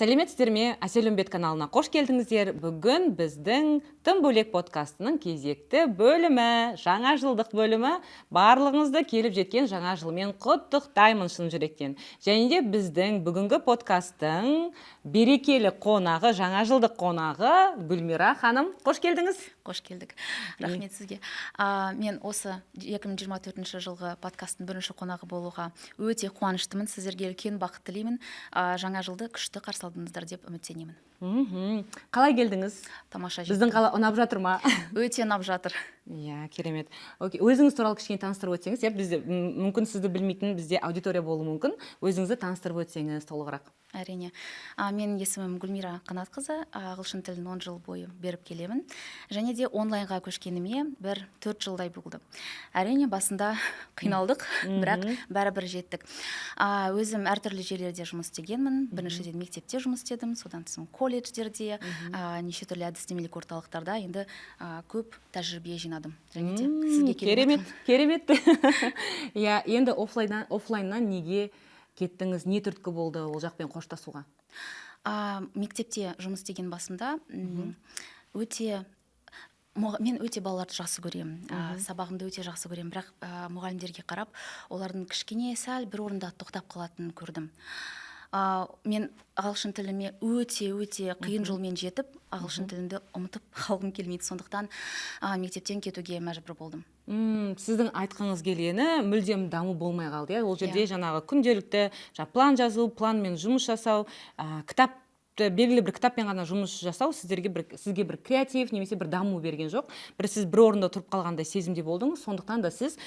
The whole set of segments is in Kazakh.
Сәлеметсіздер ме? Әсел Үмбет каналына қош келдіңіздер. Бүгін біздің «Тым бөлек» подкастының кезекті бөлімі, жаңа жылдық бөлімі. Барлығыңызды келіп жеткен жаңа жылмен құттықтаймын шын жүректен. Және де біздің бүгінгі подкасттың берекелі қонағы, жаңа жылдық қонағы Гүлмира ханым. Қош келдіңіз. Қош келдік, рахмет сізге. Мен осы 2024 жылғы подкасттың бірінші қонағы болуға өте қуаныштымын. Сіздерге үлкен бақыт тілеймін. Жаңа жылды күшті қарсы алдыңыздар деп үміттенемін. Қалай келдіңіз? Тамаша. Біздің қала ұнап жатыр ма? Өте ұнап жатыр. Иә, керемет. Окей, өзіңіз туралы кішкене таныстырып өтсеңіз, иә. Бізде мүмкін сізді білмейтін бізде аудитория болуы мүмкін. Өзіңізді таныстырып өтсеңіз толығырақ. Әрине. Менің есімім Гүлмира Қанатқызы. Ағылшын тілін 10 жыл бойы беріп келемін және де онлайнға көшкеніме бір 4 жылдай болды. Әрине, басында қиналдық, бірақ бәрібір жеттік. Өзім әртүрлі жерлерде жұмыс істегенмін. Біріншіден, мектепте жұмыс істедім, содан соң колледждерде, неше түрлі әдістемелік орталықтарда. Енді көп тәжірибе жинадым және де сізге келіп Керемет. отырмын. Керемет, иә. Енді оффлайннан неге кеттіңіз? Не түрткі болды ол жақпен қоштасуға? Мектепте жұмыс істеген басында өте мен өте балаларды жақсы көремін, сабағымды өте жақсы көремін, бірақ мұғалімдерге қарап, олардың кішкене сәл бір орында тоқтап қалатынын көрдім. Мен ағылшын тіліме өте өте қиын жолмен жетіп, ағылшын тілімді ұмытып қалғым келмейді, сондықтан мектептен кетуге мәжбүр болдым. Сіздің айтқыңыз келгені, мүлдем даму болмай қалды, иә, ол жерде? Иә. Жаңағы күнделікті жаңа план жазу, планмен жұмыс жасау, кітап, белгілі бір кітаппен ғана жұмыс жасау сіздерге бір, сізге бір креатив немесе бір даму берген жоқ. Бір сіз бір орында тұрып қалғандай сезімде болдыңыз. Сондықтан да сіз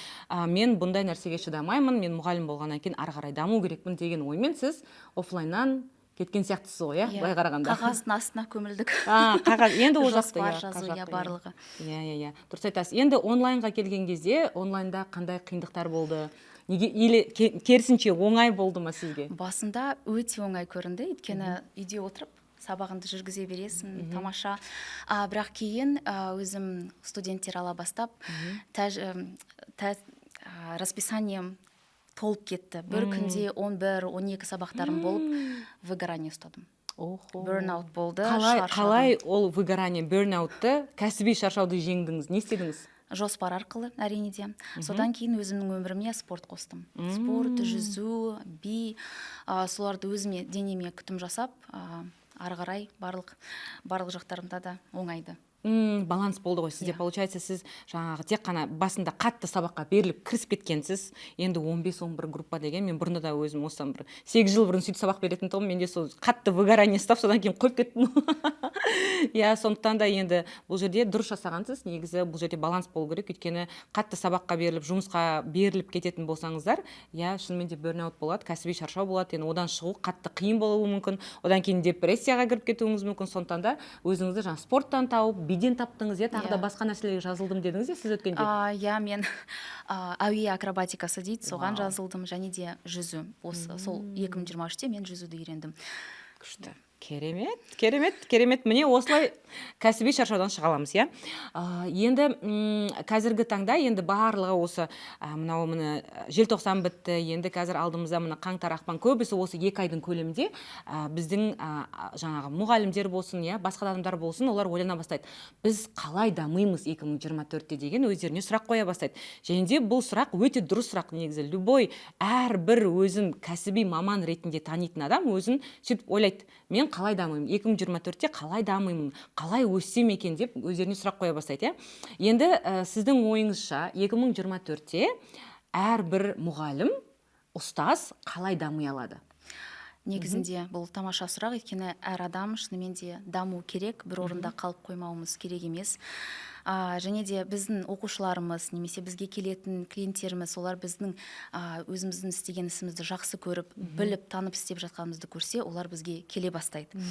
мен бұндай нәрсеге шыдамаймын, мен мұғалім болғаннан кейін ары қарай даму керекпін деген оймен сіз оффлайннан кеткен сияқтысыз ғой, иә, былай қарағанда? Қағаздың астына көмілдік. А, қағаз енді ол жақты Жоспар иә, жазу, қағаз иә, жақты, барлығы. Иә, дұрыс айтасыз. Енді онлайнға келген кезде, онлайнда қандай қиындықтар болды? Неге или керісінше оңай болды ма сізге? Басында өте оңай көрінді, өйткені үйде отырып сабағыңды жүргізе бересің, тамаша. Бірақ кейін өзім студенттер ала бастап, тәж, м, тә- а, расписанием толып кетті. Бір күнде 11-12 сабақтарым болып, выгорание ұстадым. Охо. Burnout болды. Қалай Шаршадым. Қалай ол выгорание, burnout ты, кәсіби шаршауды жеңдіңіз? Не істедіңіз? Жоспар арқылы, әрине де. Содан кейін өзімнің өміріме спорт қостым: спорт, жүзу, би. Соларды өзіме, денеме күтім жасап, ары қарай барлық жақтарымда да оңайды. Баланс болды ғой сізде. Иә. Получается, сіз жаңағы тек қана басында қатты сабаққа беріліп, кірісіп кеткенсіз. Енді 15-11 группа деген, мен бұрында да өзім осыдан бір 8 жыл бұрын сөйтіп сабақ беретін тұғым. Менде сол қатты выгорание ұстап, содан кейін қойып кеттім, иә. Сондықтан да енді бұл жерде дұрыс жасағансыз. Негізі бұл жерде баланс болу керек, өйткені қатты сабаққа беріліп, жұмысқа беріліп кететін болсаңыздар, иә, шынымен де burnout болады, кәсіби шаршау болады. Енді одан шығу қатты қиын болуы мүмкін, одан кейін депрессияға кіріп кетуіңіз мүмкін. Сондықтан да өзіңізді жаңа спорттан тауып, биден таптыңыз, иә, тағы да Иә. басқа нәрселерге жазылдым дедіңіз, иә, сіз өткенде? Иә, мен әуе акробатикасы дейді, соған жазылдым және де жүзу. Осы сол 2023-те мен жүзуді үйрендім. Күшті, керемет, керемет, керемет. Міне, осылай кәсіби шаршаудан шыға аламыз, иә. Енді қазіргі таңда енді барлығы осы мынау, міне, желтоқсан бітті, енді қазір алдымызда, мына, қаңтар, ақпан, көбісі осы 2 айдың көлемінде біздің жаңағы мұғалімдер болсын, иә, басқа да адамдар болсын, олар ойлана бастайды: біз қалай дамимыз 2024-те деген өздеріне сұрақ қоя бастайды. Және де бұл сұрақ өте дұрыс сұрақ негізі. Любой, әрбір өзін кәсіби маман ретінде танитын адам өзін сөйтіп ойлайды: мен қалай дамимын 2024-те, қалай дамимын, қалай өссем екен деп өздеріне сұрақ қоя бастайды, иә. Енді сіздің ойыңызша, 2024-те әрбір мұғалім, ұстаз қалай дами алады? Негізінде бұл тамаша сұрақ, өйткені әр адам шынымен де даму керек, бір орында қалып қоймауымыз керек емес. Және де біздің оқушыларымыз немесе бізге келетін клиенттеріміз, олар біздің өзіміздің істеген ісімізді жақсы көріп, біліп, танып істеп жатқанымызды көрсе, олар бізге келе бастайды.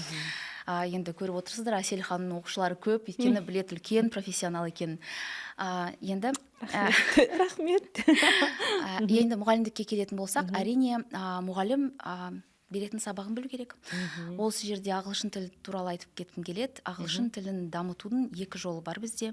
Енді көріп отырсыздар, Әсел ханымның оқушылары көп, өйткені біледі үлкен профессионал екенін. Енді Рахмет. Енді мұғалімдікке келетін болсақ, әрине, мұғалім Беретін сабағын білу керек. Осы жерде ағылшын тілі туралы айтып кеткім келеді. Ағылшын тілін дамытудың екі жолы бар бізде.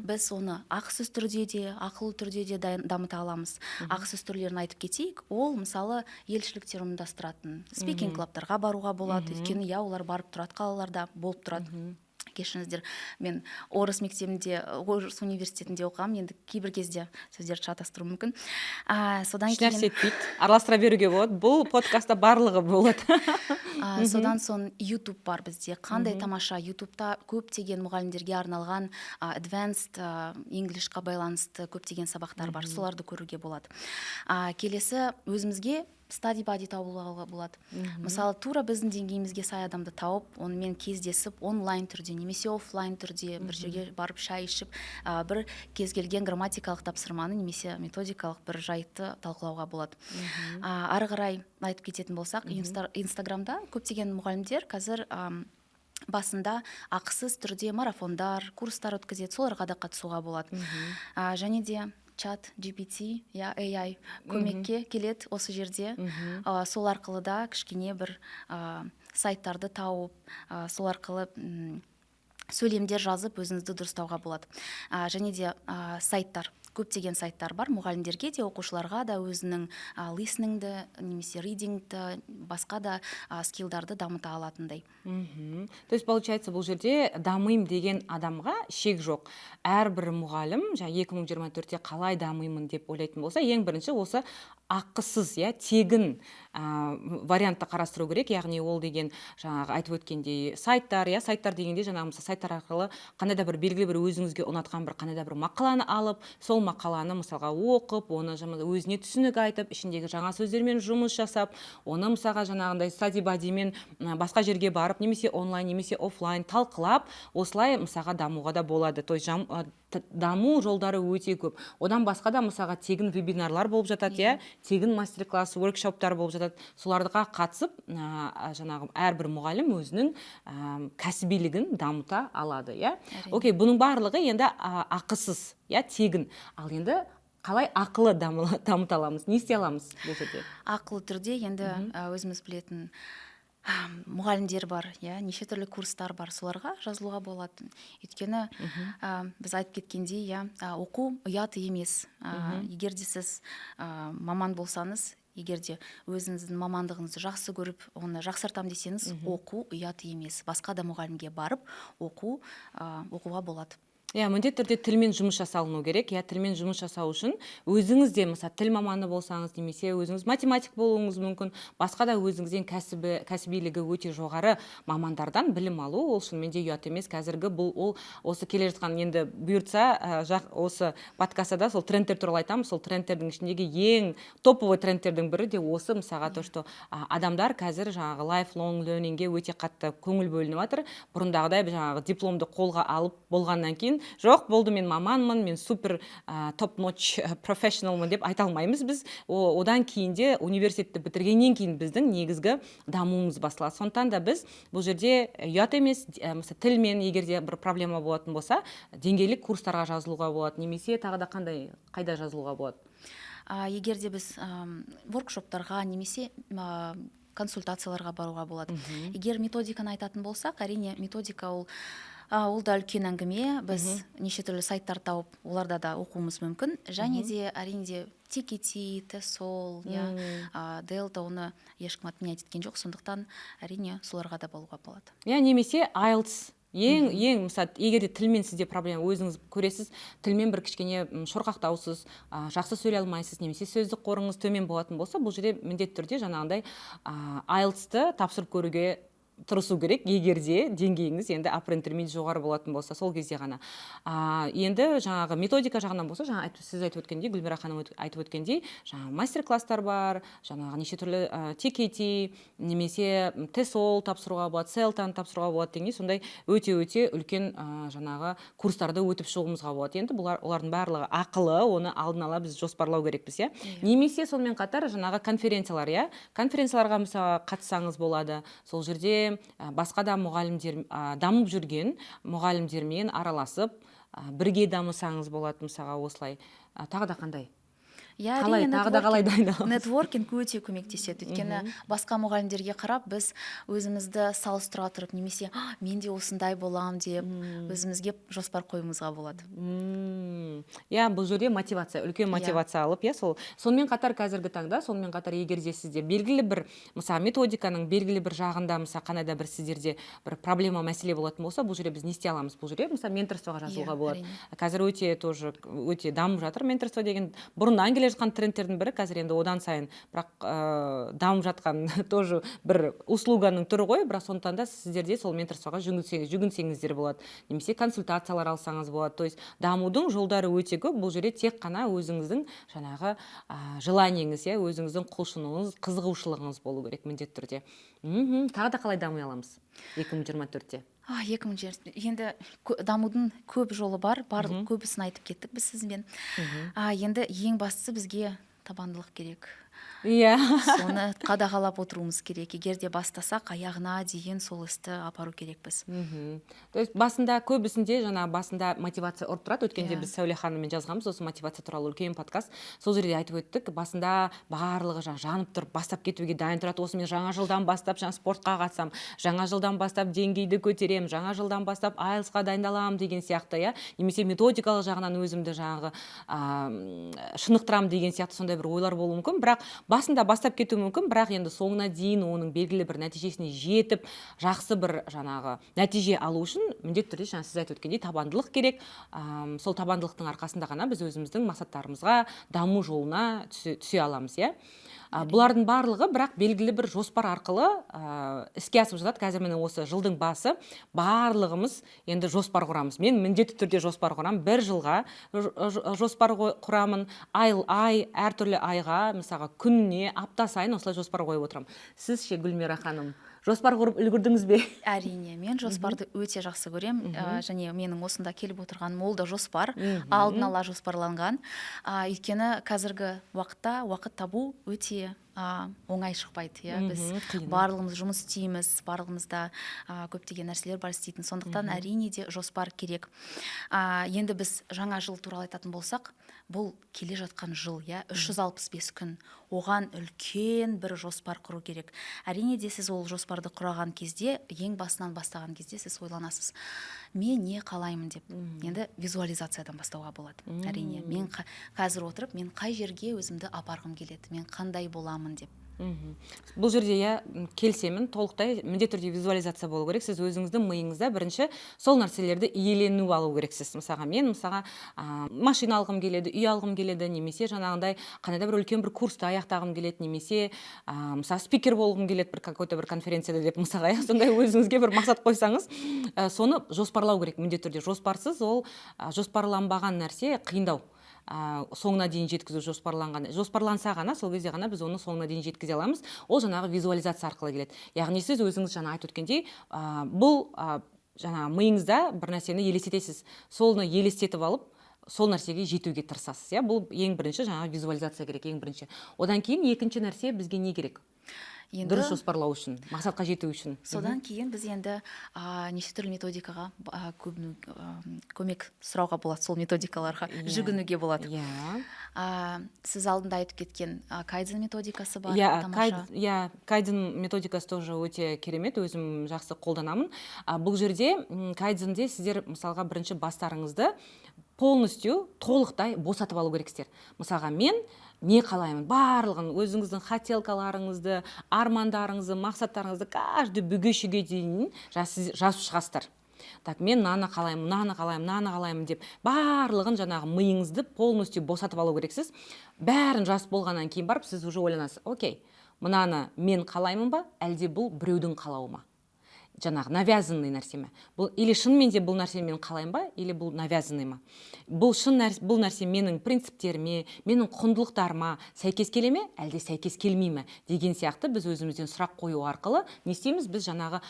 Біз оны ақысыз түрде де, ақылы түрде де дамыта аламыз. Ақысыз түрлерін айтып кетейік. Ол, мысалы, елшіліктер ұйымдастыратын speaking club тарға баруға болады, өйткені, иә, олар барып тұрады, қалаларда болып тұрады. Кешіріңіздер, мен орыс мектебінде, орыс университетінде оқығанмын, енді кейбір кезде сөздерді шатастыруым мүмкін. Содан Ешнәрсе кейін етпейді, араластыра беруге болады, бұл подкастта барлығы болады. Содан соң YouTube бар бізде. Қандай тамаша! Ютубта көптеген мұғалімдерге арналған advanced English қа байланысты көптеген сабақтар бар, соларды көруге болады. Келесі өзімізге study buddy табуға болады. Мысалы, тура біздің деңгейімізге сай адамды тауып, онымен кездесіп, онлайн түрде немесе офлайн түрде бір жерге барып, шай ішіп, бір кез келген грамматикалық тапсырманы немесе методикалық бір жайтты талқылауға болады. Ары қарай айтып кететін болсақ, Инстаграмда көптеген мұғалімдер қазір басында ақысыз түрде марафондар, курстар өткізеді, соларға да қатысуға болады. Және де чат GPT, иә, AI көмекке келеді осы жерде. Сол арқылы да кішкене бір сайттарды тауып, сол арқылы сөйлемдер жазып, өзіңізді дұрыстауға болады. Және де сайттар, көптеген сайттар бар мұғалімдерге де, оқушыларға да өзінің listening ді немесе reading ті, басқа да skill дарды дамыта алатындай. То есть, получается, бұл жерде дамимын деген адамға шек жоқ. Әрбір мұғалім жаңа 2024-те қалай дамимын деп ойлайтын болса, ең бірінші осы ақысыз, иә, тегін вариантты қарастыру керек. Яғни ол деген жаңағы айтып өткендей сайттар, иә, сайттар дегенде жаңағы, мысалы, сайттар арқылы қандай да бір белгілі бір өзіңізге ұнатқан бір қандай да бір мақаланы алып, сол мақаланы, мысалға, оқып, оны өзіне түсінік айтып, ішіндегі жаңа сөздермен жұмыс жасап, оны, мысалға, жаңағындай study buddy мен басқа жерге барып, немесе онлайн, немесе офлайн талқылап, осылай, мысалға, дамуға да болады. То есть даму жолдары өте көп. Одан басқа да, мысалға, тегін вебинарлар болып жатады, иә, тегін мастер класс, воркшоптар болып жатады. Соларға қатысып, жаңағы әрбір мұғалім өзінің кәсібилігін дамыта алады, иә. Әрине. Окей, бұның барлығы енді ақысыз, иә, тегін. Ал енді қалай ақылы дамыта аламыз, не істей аламыз бұл жерде? Ақылы түрде енді өзіміз білетін мұғалімдер бар, иә, неше түрлі курстар бар, соларға жазылуға болады. Өйткені біз айтып кеткендей, иә, оқу ұят емес. Егер де сіз маман болсаңыз, егер де өзіңіздің мамандығыңызды жақсы көріп, оны жақсартамын десеңіз, оқу ұят емес. Басқа да мұғалімге барып оқуға болады. Иә, міндетті түрде тілмен жұмыс жасалыну керек, иә. Тілмен жұмыс жасау үшін өзіңіз де, мысалы, тіл маманы болсаңыз немесе өзіңіз математик болуыңыз мүмкін, басқа да өзіңізден кәсібилігі өте жоғары мамандардан білім алу, ол шынымен де ұят емес. Қазіргі бұл ол осы келе жатқан, енді бұйыртса, осы подкастта да сол трендтер туралы айтамыз. Сол трендтердің ішіндегі ең топовый трендтердің бірі де осы, мысалға, то что адамдар қазір жаңағы lifelong learning ге өте қатты көңіл бөлініп жатыр. Бұрындағыдай жаңағы дипломды қолға алып болғаннан кейін, жоқ, болды, мен маманмын, мен супер top notch professional мын деп айта алмаймыз біз. Одан кейін де, университетті бітіргеннен кейін біздің негізгі дамуымыз басталады. Сондықтан да біз бұл жерде ұят емес, мысалы, тілмен егер де бір проблема болатын болса, деңгейлік курстарға жазылуға болады немесе тағы да қандай, қайда жазылуға болады? Егер де біз воркшоптарға немесе консультацияларға баруға болады. Егер методиканы айтатын болсақ, әрине, методика ол да үлкен әңгіме. Біз неше түрлі сайттар тауып, оларда да оқуымыз мүмкін. Және де, әрине де, TKT, TESOL, иә, Delta, оны ешкім отменять еткен жоқ, сондықтан, әрине, соларға да болуға болады. Иә, немесе IELTS ең, мысалы, егер де тілмен сізде проблема, өзіңіз көресіз, тілмен бір кішкене шорқақтаусыз, жақсы сөйлей алмайсыз немесе сөздік қорыңыз төмен болатын болса, бұл жерде міндетті түрде жаңағындай IELTS-ты тапсырып көруге тырысу керек. Егер де деңгейіңіз енді upper intermediate жоғары болатын болса, сол кезде ғана. Енді жаңағы методика жағынан болса, жаңа сіз айтып өткендей, Гүлмира ханым айтып өткендей, жаңағы мастер класстар бар, жаңағы неше түрлі TKT немесе TESOL тапсыруға болады, CELTA ны тапсыруға болады дегендей, сондай өте өте үлкен жаңағы курстарды өтіп шығуымызға болады. Енді бұлар, олардың барлығы ақылы, оны алдын ала біз жоспарлау керекпіз, иә. Немесе сонымен қатар жаңағы конференциялар, иә, конференцияларға, мысалы, қатыссаңыз болады. Сол жерде басқа да мұғалімдер, дамып жүрген мұғалімдермен араласып, бірге дамысаңыз болады, мысалға, осылай. Тағы да қандай? Иә, Қалай, әрине. тағы да қалай дайындаламыз? Нетворкинг өте көмектеседі, өйткені басқа мұғалімдерге қарап, біз өзімізді салыстыра тұрып немесе «А, мен де осындай болам» деп өзімізге жоспар қоюымызға болады. Иә, бұл жерде мотивация, үлкен мотивация алып, иә, сол. Сонымен қатар қазіргі таңда, сонымен қатар егер де сізде белгілі бір, мысалы, методиканың белгілі бір жағында, мысалы, қандай да бір сіздерде бір проблема, мәселе болатын болса, бұл жерде біз не істей аламыз? Бұл жерде, мысалы, менторствоға жазылуға болады. Қазір өте тоже өте дамып жатыр менторство деген, бұрыннан келе жатқан трендтердің бірі, қазір енді одан сайын, бірақ дамып жатқан тоже бір услуганың түрі ғой. Бірақ сондықтан да сіздерде сол менторствоға жүгінсеңіздер болады немесе консультациялар алсаңыз болады. То есть дамудың жолдары өте көп. Бұл жерде тек қана өзіңіздің жаңағы желаниеңіз, иә, өзіңіздің құлшынуыңыз, қызығушылығыңыз болу керек міндетті түрде. Тағы да қалай дами аламыз 2024-те? 2020 енді дамудың көп жолы бар, барлық көбісін айтып кеттік біз сізбен. Енді ең бастысы, бізге табандылық керек. Соны қадағалап отыруымыз керек. Егер де бастасақ, аяғына дейін сол істі апару керекпіз. То есть басында, көбісінде жаңа басында мотивация ұрып тұрады. Өткенде біз Сәуле ханыммен жазғанбыз осы мотивация туралы үлкен подкаст. Сол жерде айтып өттік, басында барлығы жаңа жанып тұрып бастап кетуге дайын тұрады. Осы мен жаңа жылдан бастап жаңа спортқа қатысамын, жаңа жылдан бастап деңгейді көтеремін, жаңа жылдан бастап IELTS-қа дайындаламын деген сияқты, иә, немесе методикалық жағынан өзімді жаңағы шынықтырамын деген сияқты сондай бір ойлар болуы мүмкін. Бірақ басында бастап кетуі мүмкін, бірақ енді соңына дейін оның белгілі бір нәтижесіне жетіп, жақсы бір жаңағы нәтиже алу үшін міндетті түрде жаңа сіз айтып өткендей табандылық керек. Сол табандылықтың арқасында ғана біз өзіміздің мақсаттарымызға, даму жолына түсе аламыз, иә. Бұлардың барлығы бірақ белгілі бір жоспар арқылы іске асып жатады. Қазір міне осы жылдың басы, барлығымыз енді жоспар құрамыз. Мен міндетті түрде жоспар құрамын, бір жылға жоспар құрамын, ай ай, әртүрлі айға, мысалға, күніне, апта сайын осылай жоспар қойып отырамын. Сіз ше, Гүлмира ханым, жоспар құрып үлгердіңіз бе? Әрине, мен жоспарды өте жақсы көремін. Және менің осында келіп отырғаным ол да жоспар, алдын ала жоспарланған. Өйткені қазіргі уақытта уақыт табу өте оңай шықпайды, иә. Біз Қиын. барлығымыз жұмыс істейміз, барлығымызда көптеген нәрселер бар істейтін, сондықтан әрине де жоспар керек. Енді біз жаңа жыл туралы айтатын болсақ, бұл келе жатқан жыл, иә, 365 күн, оған үлкен бір жоспар құру керек. Әрине де, сіз ол жоспарды құраған кезде, ең басынан бастаған кезде сіз ойланасыз, мен не қалаймын деп. Енді визуализациядан бастауға болады, әрине. Мен қазір отырып, мен қай жерге өзімді апарғым келеді, мен қандай боламын деп. Бұл жерде, иә, келісемін толықтай, міндетті түрде визуализация болу керек. Сіз өзіңіздің миыңызда бірінші сол нәрселерді иелену алу керексіз. Мысалға, мен, мысалға, машина алғым келеді, үй алғым келеді немесе жаңағындай қандай да бір үлкен бір курсты аяқтағым келеді немесе мысалы, спикер болғым келеді бір какой то бір конференцияда деп, мысалға, иә, сондай өзіңізге бір мақсат қойсаңыз, соны жоспарлау керек міндетті түрде. Жоспарсыз ол, жоспарланбаған нәрсе қиындау соңына дейін жеткізу. Жоспарланған, жоспарланса ғана, сол кезде ғана біз оны соңына дейін жеткізе аламыз. Ол жаңағы визуализация арқылы келеді, яғни сіз өзіңіз жаңа айтып өткендей, бұл жаңағы миыңызда бір нәрсені елестетесіз, соны елестетіп алып, сол нәрсеге жетуге тырысасыз, иә. Бұл ең бірінші жаңағы визуализация керек ең бірінші. Одан кейін екінші нәрсе бізге не керек? Енді Дұрыс жоспарлау үшін, мақсатқа жету үшін. Содан кейін біз енді неше түрлі методикаға көмек сұрауға болады, сол методикаларға жүгінуге болады. Сіз алдында айтып кеткен кайдзен методикасы бар, тамаша. Иә, кайдзен методикасы тоже өте керемет, өзім жақсы қолданамын. Бұл жерде кайдзенде сіздер, мысалға, бірінші бастарыңызды полностью, толықтай босатып алу керексіздер. Мысалға, мен не қалаймын, барлығын, өзіңіздің хотелкаларыңызды, армандарыңызды, мақсаттарыңызды каждый бүге шүге дейін жазып шығасыздар. Так, мен мынаны қалаймын, мынаны қалаймын, мынаны қалаймын деп, барлығын жаңағы миыңызды полностью босатып алу керексіз. Бәрін жазып болғаннан кейін барып сіз уже ойланасыз: окей, мынаны мен қалаймын ба, әлде бұл біреудің қалауы ма, жаңағы навязанный нәрсе ме бұл, или шынымен де бұл нәрсені мен қалаймын ба, или бұл навязанный ма, бұл шын бұл нәрсе менің принциптеріме, менің құндылықтарыма сәйкес келе ме, әлде сәйкес келмей ме деген сияқты біз өзімізден сұрақ қою арқылы не істейміз? Біз жаңағы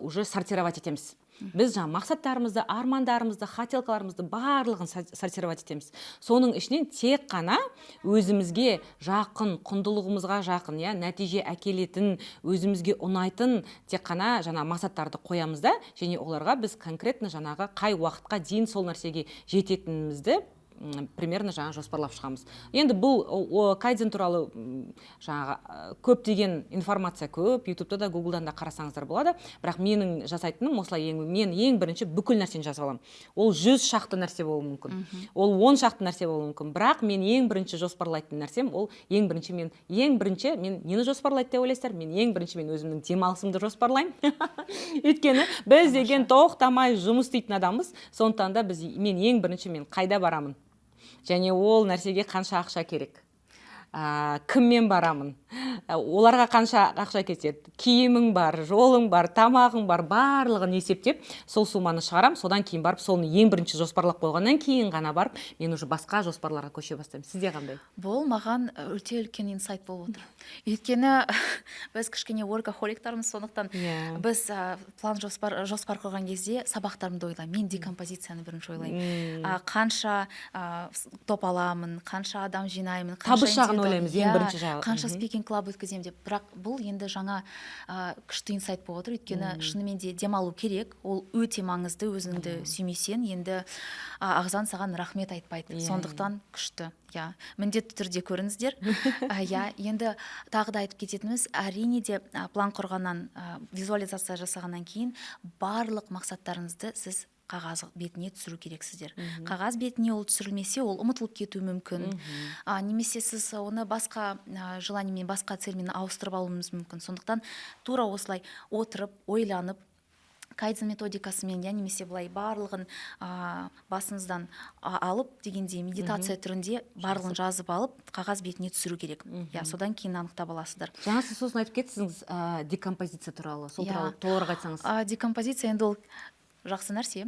уже сортировать етеміз. Біз жаңа мақсаттарымызды, армандарымызды, хотелкаларымызды барлығын сортировать етеміз. Соның ішінен тек қана өзімізге жақын, құндылығымызға жақын, иә, нәтиже әкелетін, өзімізге ұнайтын тек қана жаңа мақсаттарды қоямыз да, және оларға біз конкретно жаңағы қай уақытқа дейін сол нәрсеге жететінімізді Примерно жаңа жоспарлап шығамыз. Енді бұл кайдзен туралы жаңағы көптеген информация көп, Ютубта да, Гуглдан да қарасаңыздар болады. Бірақ менің жасайтыным осылай: мен ең бірінші бүкіл нәрсені жазып аламын. Ол 100 шақты нәрсе болуы мүмкін, ол 10 шақты нәрсе болуы мүмкін, бірақ мен ең бірінші жоспарлайтын нәрсем ол ең бірінші мен нені жоспарлайды деп ойлайсыздар? Мен ең бірінші мен өзімнің демалысымды жоспарлаймын, өйткені біз деген тоқтамай жұмыс істейтін адамбыз. Сондықтан да мен ең бірінші мен қайда барамын және ол нәрсеге қанша ақша керек, кіммен барамын, оларға қанша ақша кетеді, киімің бар, жолың бар, тамағың бар, барлығын есептеп, сол сумманы шығарамын. Содан кейін барып, соны ең бірінші жоспарлап қойғаннан кейін ғана барып, мен уже басқа жоспарларға көше бастаймын. Сізде қандай? Бұл маған өте үлкен инсайт болып отыр, өйткені біз кішкене workaholic тармыз, сондықтан біз план, жоспар құрған кезде сабақтарымды ойлаймын, мен декомпозицияны бірінші ойлаймын: қанша топ аламын, қанша адам жинаймын, қанша Табыс жағын ойлаймыз ең бірінші жағы. Қанша speaking club өткіземін деп. Бірақ бұл енді жаңа күшті инсайт болып отыр, өйткені шынымен де демалу керек, ол өте маңызды. Өзіңді сүймесең енді ағзаң саған рахмет айтпайды. Сондықтан күшті, иә, міндетті түрде көріңіздер. Иә, енді тағы да айтып кететініміз, әрине де, план құрғаннан, визуализация жасағаннан кейін барлық мақсаттарыңызды сіз қағаз бетіне түсіру керексіздер. Қағаз бетіне ол түсірілмесе, ол ұмытылып кетуі мүмкін, немесе сіз оны басқа желание мен, басқа цель мен ауыстырып алуыңыз мүмкін. Сондықтан тура осылай отырып, ойланып, кайдзен методикасымен, иә, немесе былай барлығын басыңыздан алып дегендей, медитация түрінде барлығын жазып алып, қағаз бетіне түсіру керек, иә, содан кейін анықтап аласыздар. Жаңа сіз сосын айтып кеттіңіз декомпозиция туралы, сол туралы толығырақ айтсаңыз. Декомпозиция енді ол жақсы нәрсе,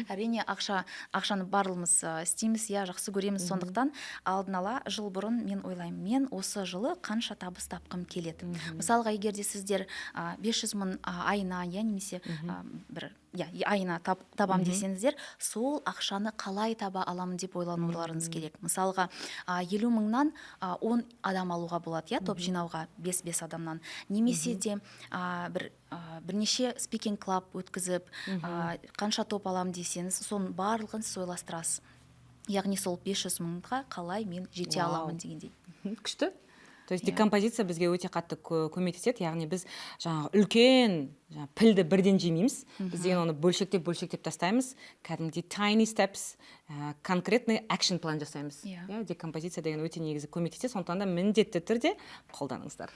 әрине. Ақшаны барлығымыз істейміз, иә, жақсы көреміз. Сондықтан алдын ала жыл бұрын мен ойлаймын: мен осы жылы қанша табыс тапқым келеді? Мысалға, егер де сіздер 500 мың айына, иә, немесе бір, иә, айына табам десеңіздер, сол ақшаны қалай таба аламын деп ойлануларыңыз керек. Мысалға, 50 мыңнан 10 адам алуға болады, иә, топ жинауға бес-бес адамнан, немесе де бірнеше speaking club өткізіп, қанша топ аламын десеңіз, соның барлығын сіз ойластырасыз, яғни сол 500 мыңға қалай мен жете аламын дегендей. Күшті. То есть декомпозиция бізге өте қатты көмектеседі, яғни біз жаңағы үлкен жаңағы пілді бірден жемейміз, біз деген оны бөлшектеп, бөлшектеп тастаймыз, кәдімгідей tiny steps, конкретный action план жасаймыз. Иә, декомпозиция деген өте негізі көмектеседі, сондықтан да міндетті түрде қолданыңыздар.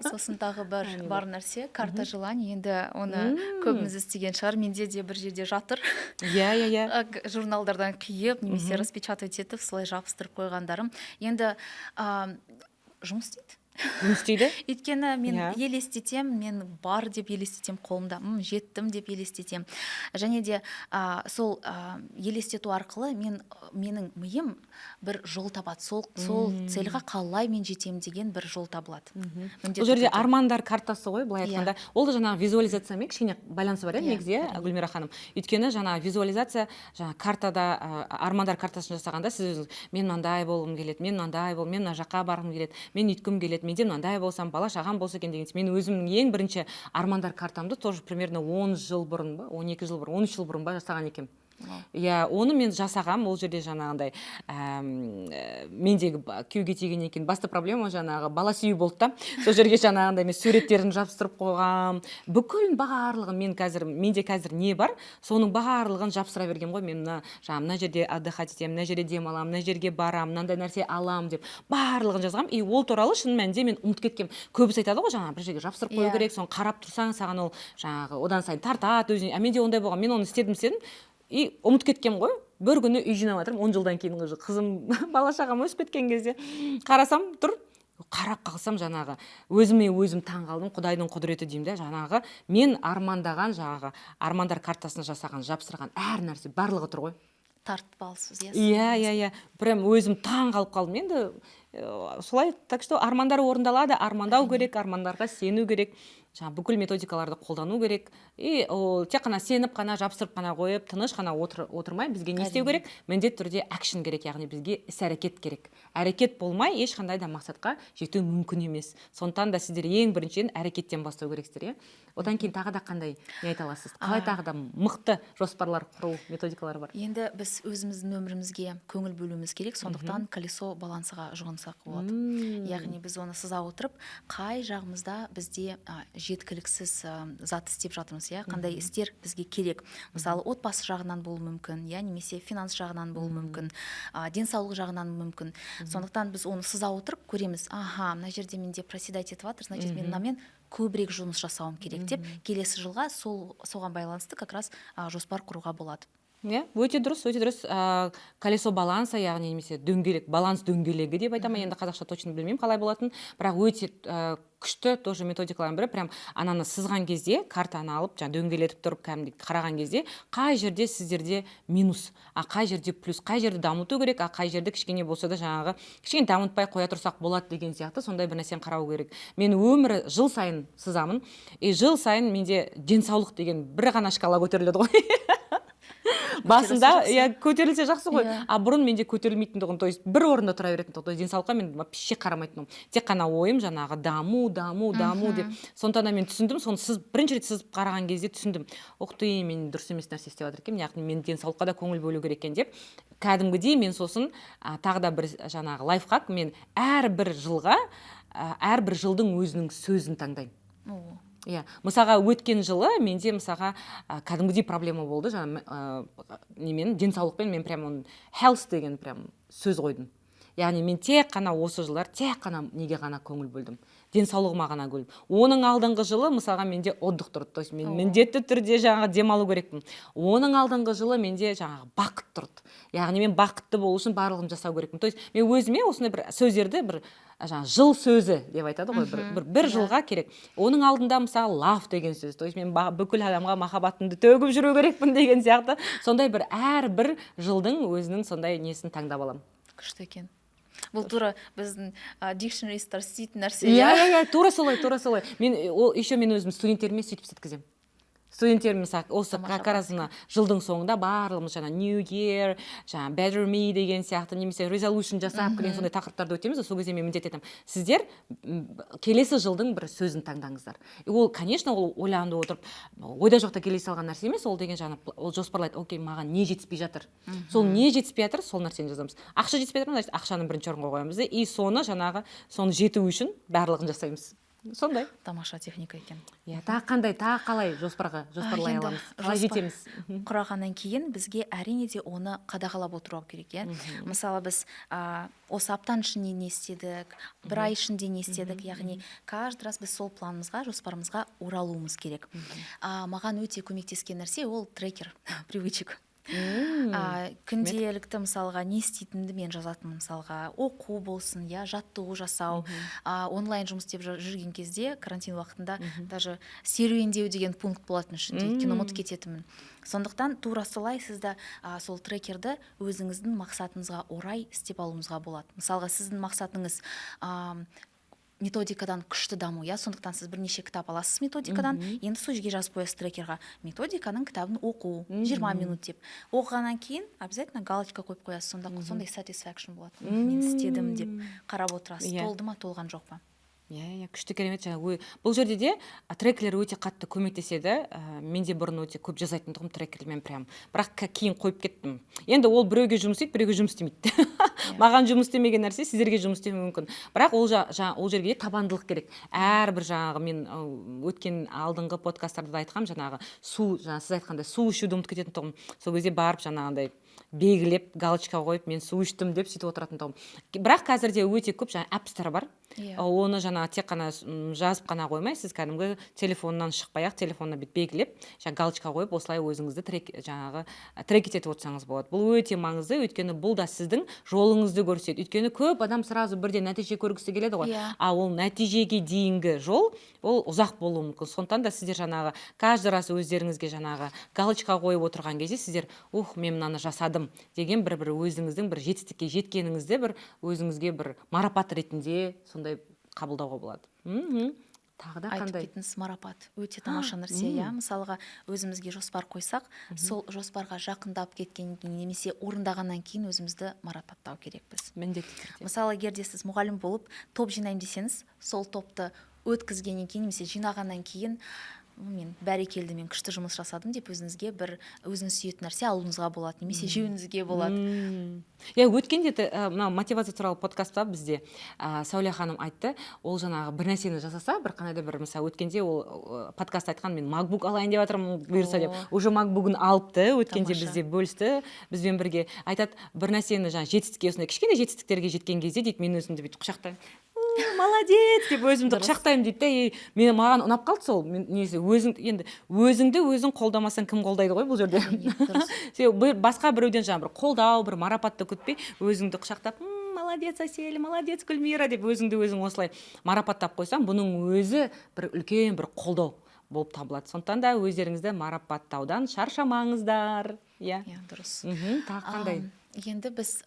Сосын тағы бір бар нәрсе — карта желаний. Енді оны көбіміз істеген шығар, менде де бір жерде жатыр. иә иә иә Журналдардан қиып немесе распечатать етіп, солай жабыстырып қойғандарым. Енді жұмыс істейді. Жұмыс істейді. Өйткені мен елестетемін, мен бар деп елестетемін, қолымда, жеттім деп елестетемін. Және де сол елестету арқылы менің миым бір жол табады, сол цель ға қалай мен жетемін деген бір жол табылады. Міндетті Бұл жерде түрде. армандар картасы ғой, былай айтқанда, ол да жаңағы визуализациямен кішкене байланысы бар, иә, Иә, негізі, иә, Гүлмира ханым. Өйткені жаңағы визуализация, жаңа картада, армандар картасын жасағанда сіз өзіңіз: мен мынандай болғым келеді, мен мынандай бол, мен мына жаққа барғым келеді, мен үйткім келеді, менде мынандай болсам, бала шағам болса екен деген. Мен өзімнің ең бірінші армандар картамды тоже примерно 10 жыл бұрын ба, 12 жыл бұрын, 13 жыл бұрын ба жасаған екенмін. Иә, оны мен жасағам. Ол жерде жаңағындай мендегі күйеуге тигеннен кейін басты проблема жаңағы бала сүю болды да. Сол жерге жаңағындай мен суреттерін жабыстырып қойғам, бүкіл барлығын. Мен қазір, менде қазір не бар, соның барлығын жабыстыра бергенмін ғой. Мен мына жаңағы мына жерде отдыхать етемін, мына жерде демаламын, мына жерге барамын, мынандай нәрсе аламын деп барлығын жазғанмын. И ол туралы шын мәнінде мен ұмытып кеткенмін. Көбісі айтады ғой, жаңағы бір жерге жабыстырып қою керек, соны қарап тұрсаң, саған ол жаңағы одан сайын тартады өзіне. А менде ондай болған, мен оны істедім, істедім и ұмытып кеткенмін ғой. Бір күні үй жинап жатырмын, 10 жылдан кейін, уже қызым, бала шағам өсіп кеткен кезде қарасам, тұр. Қарап қалсам, жаңағы өзіме өзім таң қалдым. Құдайдың құдіреті деймін да, жаңағы мен армандаған, жаңағы армандар картасын жасаған, жабыстырған әр нәрсе барлығы тұр ғой. Тартып алыпсыз, иә? Иә, прям өзім таң қалып қалдым енді, солай. Так что армандар орындалады, армандау керек, армандарға сену керек. Жаңа бүкіл методикаларды қолдану керек. И ол тек қана сеніп қана, жапсырып қана қойып, тыныш қана отырмай, бізге не істеу керек? Міндетті түрде action керек, яғни бізге іс әрекет керек. Әрекет болмай, ешқандай да мақсатқа жету мүмкін емес. Сондықтан да сіздер ең біріншіден әрекеттен бастау керексіздер, иә. Одан кейін тағы да қандай не айта аласыз? Қалай тағы да мықты жоспарлар құру методикалары бар? Енді біз өзіміздің өмірімізге көңіл бөлуіміз керек, сондықтан колесо балансыға жұғынсақ болады. Яғни біз оны сыза отырып, қай жағымызда бізде жеткіліксіз зат істеп жатырмыз, иә, қандай істер бізге керек. Мысалы, отбасы жағынан болуы мүмкін, иә, немесе финанс жағынан болуы мүмкін, денсаулық жағынан мүмкін. Сондықтан біз оны сыза отырып көреміз: аха, мына жерде менде проседать етіп жатыр, значит, мен мынамен көбірек жұмыс жасауым керек деп, келесі жылға соған байланысты как раз жоспар құруға болады. Иә, өте дұрыс, өте дұрыс. Колесо баланса, яғни немесе дөңгелек, баланс дөңгелегі деп айтамын, енді қазақша точно білмеймін қалай болатынын, бірақ өте күшті тоже методикалардың бірі. Прям ананы сызған кезде, картаны алып, жаңағы дөңгелетіп тұрып, кәдімгідей қараған кезде, қай жерде сіздерде минус, а қай жерде плюс, қай жерді дамыту керек, а қай жерді кішкене болса да жаңағы кішкене дамытпай қоя тұрсақ болады деген сияқты, сондай бір нәрсені қарау керек. Мен өмірі жыл сайын сызамын, и жыл сайын менде денсаулық деген бір ғана шкала көтеріледі ғой басында. Жақсы. Иә, көтерілсе жақсы ғой. Иә. А бұрын менде көтерілмейтін тұғын, то есть бір орында тұра беретін тұғын. То есть денсаулыққа мен вообще қарамайтын тұғым, тек қана ойым жаңағы даму, даму, даму деп. Сондықтан да мен түсіндім соны, сызып, бірінші рет сызып қараған кезде түсіндім: ух ты, мен дұрыс емес нәрсе істеп жатыр екенмін, яғни мен денсаулыққа да көңіл бөлу керек екен деп. Кәдімгідей мен сосын тағы да бір жаңағы лайфхак: мен әрбір жылға әрбір жылдың өзінің сөзін таңдаймын. О. Иә, мысалға, өткен жылы менде, мысалға, кәдімгідей проблема болды жаңа немен, денсаулықпен. Мен прям оны health деген прям сөз қойдым, яғни мен тек қана осы жылдар тек қана неге ғана көңіл бөлдім? Денсаулығыма ғана бөлдім. Оның алдыңғы жылы, мысалға, менде отдых тұрды, то есть мен міндетті түрде жаңағы демалу керекпін. Оның алдыңғы жылы менде жаңағы бақыт тұрды, яғни мен бақытты болу үшін барлығын жасау керекпін. То есть мен өзіме осындай бір сөздерді, бір жаңағы жыл сөзі деп айтады ғой, бір жылға керек. Оның алдында, мысалы, love деген сөз, то есть мен бүкіл адамға махаббатымды төгіп жүру керекпін деген сияқты. Сондай бір әрбір жылдың өзінің сондай несін таңдап аламын. Күшті екен. Бұл тура біздің dictionaryстар істейтін нәрсе. Иә, тура солай, тура солай. Мен ол еще мен өзім студенттеріме сөйтіп істеткіземін. Студенттерім, мысалы, осы Тамаша. как раз мына жылдың соңында барлығымыз жаңа new year, жаңа better me деген сияқты немесе resolution жасап келген, сондай тақырыптарды өтеміз ғой. Сол кезде мен міндет етемін: сіздер келесі жылдың бір сөзін таңдаңыздар. И ол, конечно, ол ойланып отырып, ойда жоқта келе салған нәрсе емес. Ол деген жаңа ол жоспарлайды: окей, маған не жетіспей жатыр, сол не жетіспей жатыр, сол нәрсені жазамыз. Ақша жетіспей жатыр ма, значит, ақшаны бірінші орынға қоямыз да, и соны жаңағы соны жету үшін барлығын жасаймыз, сондай. Тамаша техника екен. Иә, тағы қандай, тағы қалай жоспарға жоспарлай Енді аламыз, қалай жоспар жетеміз? Құрағаннан кейін бізге, әрине де, оны қадағалап отыру керек, иә. Мысалы, біз осы аптаның ішінде не істедік, бір ай ішінде не істедік, яғни каждый раз біз сол планымызға, жоспарымызға оралуымыз керек. Маған өте көмектескен нәрсе — ол трекер привычек. Күнделікті, мысалға, не істейтінімді мен жазатынмын. Мысалға, оқу болсын, иә, жаттығу жасау, онлайн жұмыс істеп жүрген кезде, карантин уақытында, даже серуендеу деген пункт болатын ішінде, өйткені ұмытып кететінмін. Сондықтан тура солай сіз де сол трекерді өзіңіздің мақсатыңызға орай істеп алуыңызға болады. Мысалға, сіздің мақсатыңыз методикадан күшті даму, иә, сондықтан сіз бірнеше кітап аласыз методикадан. Енді сол жерге жазып қоясыз трекерға: методиканың кітабын оқу 20 минут деп. Оқығаннан кейін обязательно галочка қойып қоясыз. Сонда сондай satisfaction болады: мен істедім деп қарап отырасыз, толды ма, толған жоқ па. Иә, күшті, керемет. Жаңа бұл жерде де трекерлер өте қатты көмектеседі. Мен де бұрын өте көп жасайтын тұғым трекермен прям, бірақ кейін қойып кеттім. Енді ол біреуге жұмыс істейді, біреуге жұмыс істемейді. Маған жұмыс істемеген нәрсе сіздерге жұмыс істемеуі мүмкін. Бірақ ол ол жерге табандылық керек. Әрбір жаңағы мен өткен алдыңғы подкасттарда да айтқанмын, жаңағы су, жаңа сіз айтқандай, су ішуді ұмытып кететін тұғым. Сол кезде барып, жаңағындай белгілеп, галочка қойып, мен су іштім деп сөйтіп отыратын тұғым. Бірақ қазірде өте көп жаңа apps-тар бар. Оны жаңағы тек қана жазып қана қоймай, сіз кәдімгі телефоннан шықпай ақ, телефонына бүйтіп белгілеп, жаңа галочка қойып, осылай өзіңізді трек, жаңағы трекить етіп отырсаңыз болады. Бұл өте маңызды, өйткені бұл да сіздің жолыңызды көрсетеді. Өйткені көп адам сразу бірден нәтиже көргісі келеді ғой. А ол нәтижеге дейінгі жол, ол ұзақ болуы мүмкін. Сондықтан да сіздер жаңағы каждый раз өздеріңізге жаңағы галочка қойып отырған кезде, сіздер: ух, мен мынаны жасадым деген бір өзіңіздің бір жетістікке жеткеніңізді бір өзіңізге бір марапат ретінде сондай қабылдауға болады. Тағы да Айтып қандай? кеттіңіз, марапат өте тамаша нәрсе, иә. Мысалға, өзімізге жоспар қойсақ, сол жоспарға жақындап кеткеннен кейін немесе орындағаннан кейін өзімізді марапаттау керекпіз. Міндетті түрде. Мысалы, егер де сіз мұғалім болып, топ жинаймын десеңіз, сол топты өткізгеннен кейін немесе жинағаннан кейін: «Мен, бәрекелді, мен күшті жұмыс жасадым», – деп өзіңізге бір өзіңіз сүйетін нәрсе алуыңызға болады немесе жеуіңізге болады. Иә, өткенде де, мынау мотивация туралы подкастта бізде Сәуле ханым айтты. Ол жаңағы бір нәрсені жасаса, бір қандай да бір, мысалы, өткенде ол подкаст айтқан: «Мен MacBook алайын деп жатырмын, бұйырса», – деп. О. Уже MacBook-ын алыпты өткенде. Тамаша. Бізде бөлісті бізбен бірге. Айтады, бір нәрсені жаңағы жетістікке, осындай кішкене жетістіктерге жеткен кезде, дейді, мен өзімді бүйтіп құшақтаймын: «У, молодец», – деп өзімді құшақтаймын дейді да. И мен, маған ұнап қалды сол. Мен несі, өзің енді өзіңді өзің қолдамасаң, кім қолдайды ғой бұл жерде? Әрине, дұрыс. Сен басқа біреуден жаңағы бір қолдау, бір марапатты күтпей, өзіңді құшақтап: «Молодец, Әсел, молодец, Гүлмира», – деп өзіңді өзің осылай марапаттап қойсаң, бұның өзі бір үлкен бір қолдау болып табылады. Сондықтан да өздеріңізді марапаттаудан шаршамаңыздар, иә. Иә, дұрыс. Тағы қандай? Енді біз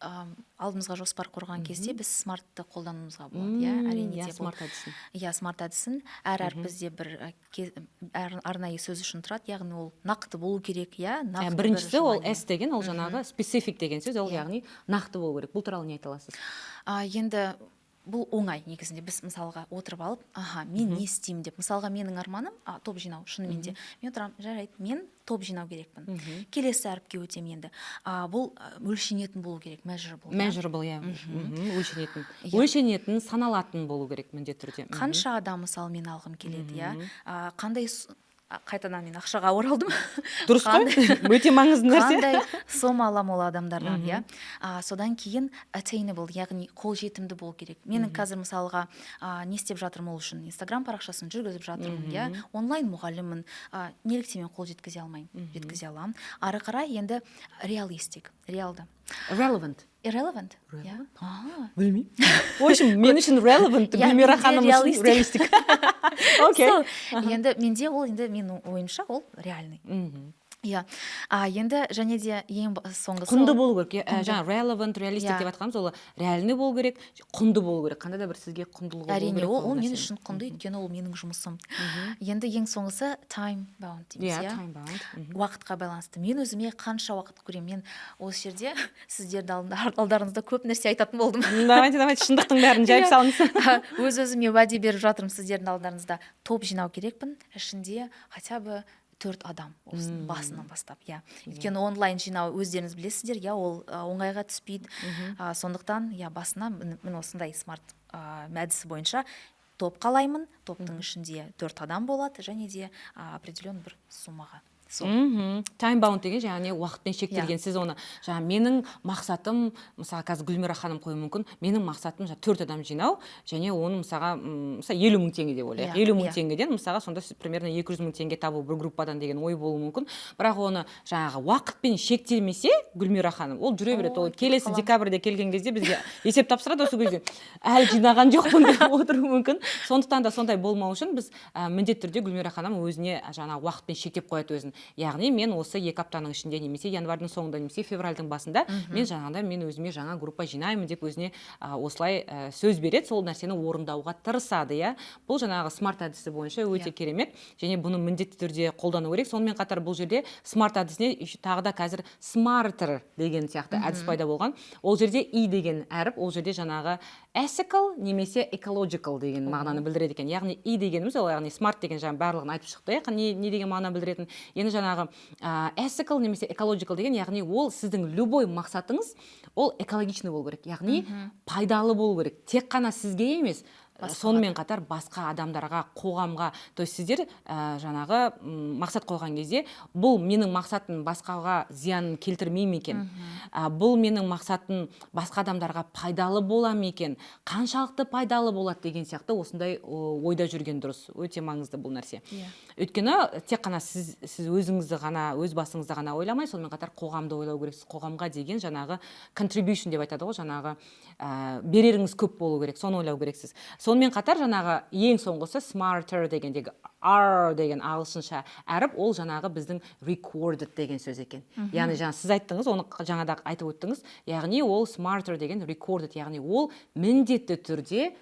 алдымызға жоспар құрған кезде біз смартты қолдануымызға болады, иә, әрине де бұл. Смарт әдісін. Иә, смарт әдісін. Әр әріп бізде бір арнайы сөз үшін тұрады, яғни ол нақты болу керек, иә, нақты бір Біріншісі ол желание. S деген, ол жаңағы specific деген сөз ол, Иә. яғни нақты болу керек. Бұл туралы не айта аласыз? Енді бұл оңай негізінде. Біз, мысалға, отырып алып, аха, мен не істеймін деп. Мысалға, менің арманым топ жинау. Шынымен де, мен отырамын: жарайды, мен топ жинау керекпін. Келесі әріпке өтемін енді. Бұл өлшенетін болу керек, measurable, иә. Measurable, иә. Өлшенетін. Иә. Өлшенетін, саналатын болу керек міндетті түрде. Қанша адам, мысалы, мен алғым келеді, иә, қандай қайтадан мен ақшаға оралдым. Дұрыс қой, өте маңызды нәрсе. Қандай сома аламын ол адамдардан, иә. Содан кейін attainable, яғни қолжетімді болу керек. Менің қазір, мысалға, не істеп жатырмын ол үшін? Инстаграм парақшасын жүргізіп жатырмын, иә, онлайн мұғаліммін. Неліктен мен қол жеткізе алмаймын? Жеткізе аламын. Ары қарай енді realistic, реалды. Relevant. Irrelevant, иә. Білмеймін, в общем, мен үшін relevant, Иә, Гүлмира менде ханым үшін realistic. Realistic, окей. Сол, енді менде ол, енді менің ойымша, ол реальный, иә. Енді және де ең соңғысы Құнды ол- болу керек, иә. Құнды. Жаңа relevant, realistic Иә. деп жатқанымыз, ол реальный болу керек, құнды болу керек, қандай да бір сізге құндылығы болу Әрине, керек ол ол мен нәрсенің. үшін құнды, өйткені ол менің жұмысым. Енді ең соңғысы time bound дейміз, иә иә. Time bound. Уақытқа байланысты. Мен өзіме қанша уақыт көремін? Мен осы жерде сіздердің алдарыңызда көп нәрсе айтатын болдым. Давайте, давайте, шындықтың бәрін жайып Иә. салыңыз. Өз өзіме уәде беріп жатырмын сіздердің алдарыңызда: топ жинау керекпін, ішінде хотя бы төрт адам болсын басынан бастап, иә. Өйткені онлайн жинау, өздеріңіз білесіздер, иә, ол оңайға түспейді. Сондықтан, иә, басына міне осындай смарт әдісі бойынша топ қалаймын. Топтың ішінде төрт адам болады және де определенный бір суммаға, сол. Time bound деген яғни уақытпен шектелген. Сіз оны жаңа, менің мақсатым, мысалы, қазір Гүлмира ханым қоюы мүмкін: менің мақсатым жаңа төрт адам жинау және оны, мысалға, мысалы, 50 000 теңге деп ойлайық. 50 000 теңгеден, мысалға, сонда сіз примерно 200 000 теңге табу бір группадан деген ой болуы мүмкін. Бірақ оны жаңағы уақытпен шектелмесе, Гүлмира ханым, ол жүре береді. Ол Ой, кетіп келесі қаламын. Декабрьде келген кезде бізге есеп тапсырады, осы кезде әлі жинаған жоқпын деп отыруы мүмкін. Сондықтан да сондай болмау үшін біз міндетті түрде Гүлмира ханым өзіне жаңағы уақытпен шектеп қояды өзін. Яғни мен осы 2 аптаның ішінде немесе январьдың соңында, немесе февральдың басында мен жаңағыдай, мен өзіме жаңа группа жинаймын деп өзіне осылай сөз береді, сол нәрсені орындауға тырысады, иә. Бұл жаңағы смарт әдісі бойынша өте керемет және бұны міндетті түрде қолдану керек. Сонымен қатар бұл жерде смарт әдісіне еще тағы да қазір smarter деген сияқты әдіс пайда болған. Ол жерде E деген әріп, ол жерде жаңағы ethical немесе ecological деген мағынаны білдіреді екен. Яғни E дегеніміз ол, яғни смарт деген жаңа барлығын айтып шықты, иә, не деген мағына білдіретінін. Енді жаңағы ethical немесе ecological деген, яғни ол сіздің любой мақсатыңыз, ол экологичный болу керек, яғни пайдалы болу керек, тек қана сізге емес, Басқаға. сонымен қатар басқа адамдарға, қоғамға. То есть сіздер жаңағы мақсат қойған кезде: бұл менің мақсатым басқаға зиянын келтірмей ме екен, бұл менің мақсатым басқа адамдарға пайдалы бола ма екен, қаншалықты пайдалы болады деген сияқты осындай ойда жүрген дұрыс. Өте маңызды бұл нәрсе. Өйткені тек қана сіз өзіңізді ғана, өз басыңызды ғана ойламай, сонымен қатар қоғамды ойлау керексіз. Қоғамға деген жаңағы contribution деп айтады ғой, жаңағы береріңіз көп болу керек, соны ойлау керексіз. Сонымен қатар жаңағы ең соңғысы smarter дегендегі R деген ағылшынша әріп, ол жаңағы біздің recorded деген сөз екен. Яғни жаңа сіз айттыңыз, оны жаңада айтып өттіңіз. Яғни ол smarter деген recorded, яғни ол міндетті түрде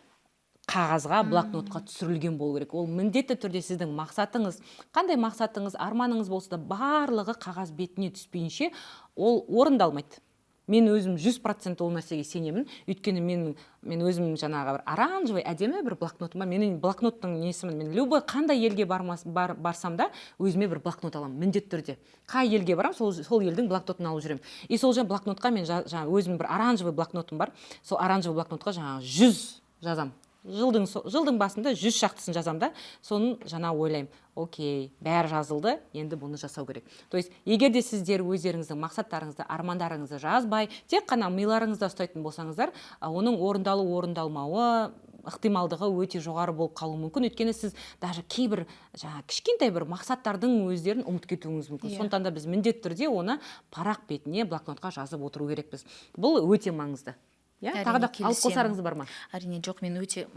Қағазға, блокнотқа түсірілген болу керек. Ол міндетті түрде сіздің мақсатыңыз, қандай мақсатыңыз, арманыңыз болса да, барлығы қағаз бетіне түспейінше, ол орындалмайды. Мен өзім 100% ол нәрсеге сенемін, өйткені мен өзім жаңағы бір оранжевый әдемі бір блокнотым бар. Менің блокноттың несімін, мен любой қандай елге барсам да, өзіме бір блокнот аламын міндетті түрде. Қай елге барамын, сол елдің блокнотын алып жүремін. И сол жаңа блокнотқа мен жаңа өзім бір оранжевый блокнотым бар, сол оранжевый блокнотқа жаңағы 100 жазамын. Жылдың басында 100 шақтысын жазамын да, соны жаңа ойлаймын: окей, бәрі жазылды, енді бұны жасау керек. То есть егер де сіздер өздеріңіздің мақсаттарыңызды, армандарыңызды жазбай, тек қана миларыңызда ұстайтын болсаңыздар, оның орындалу орындалмауы ықтималдығы өте жоғары болып қалуы мүмкін, өйткені сіз даже кейбір жаңа кішкентай бір мақсаттардың өздерін ұмытып кетуіңіз мүмкін. Сондықтан да біз міндетті түрде оны парақ бетіне, блокнотқа жазып отыру керекпіз. Бұл өте маңызды, иә. Әрине, Тағы да алып келісемін. қосарыңыз бар ма? Әрине, жоқ. Мен өте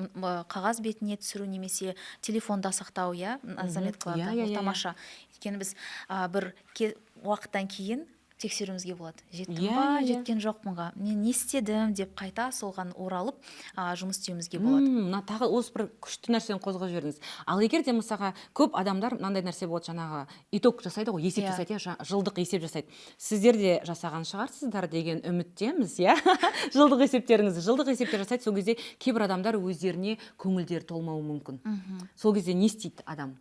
қағаз бетіне түсіру немесе телефонда сақтау, иә, заметкаларда, Иә, иә, ол иә, иә. тамаша, өйткені біз бір уақыттан кейін тексеруімізге болады: жеттім ба, иә, иә. жеткен жоқпын ба, мен не істедім деп, қайта соған оралып, жұмыс істеуімізге болады. Мына тағы осы бір күшті нәрсені қозғап жібердіңіз. Ал егер де, мысалға, көп адамдар мынандай нәрсе болады, жаңағы итог жасайды ғой, есеп жасайды, иә, жылдық есеп жасайды. Сіздер де жасаған шығарсыздар деген үміттеміз, иә, жылдық есептеріңізді. Жылдық есептер жасайды, сол кезде кейбір адамдар өздеріне көңілдері толмауы мүмкін. Сол кезде не істейді адам?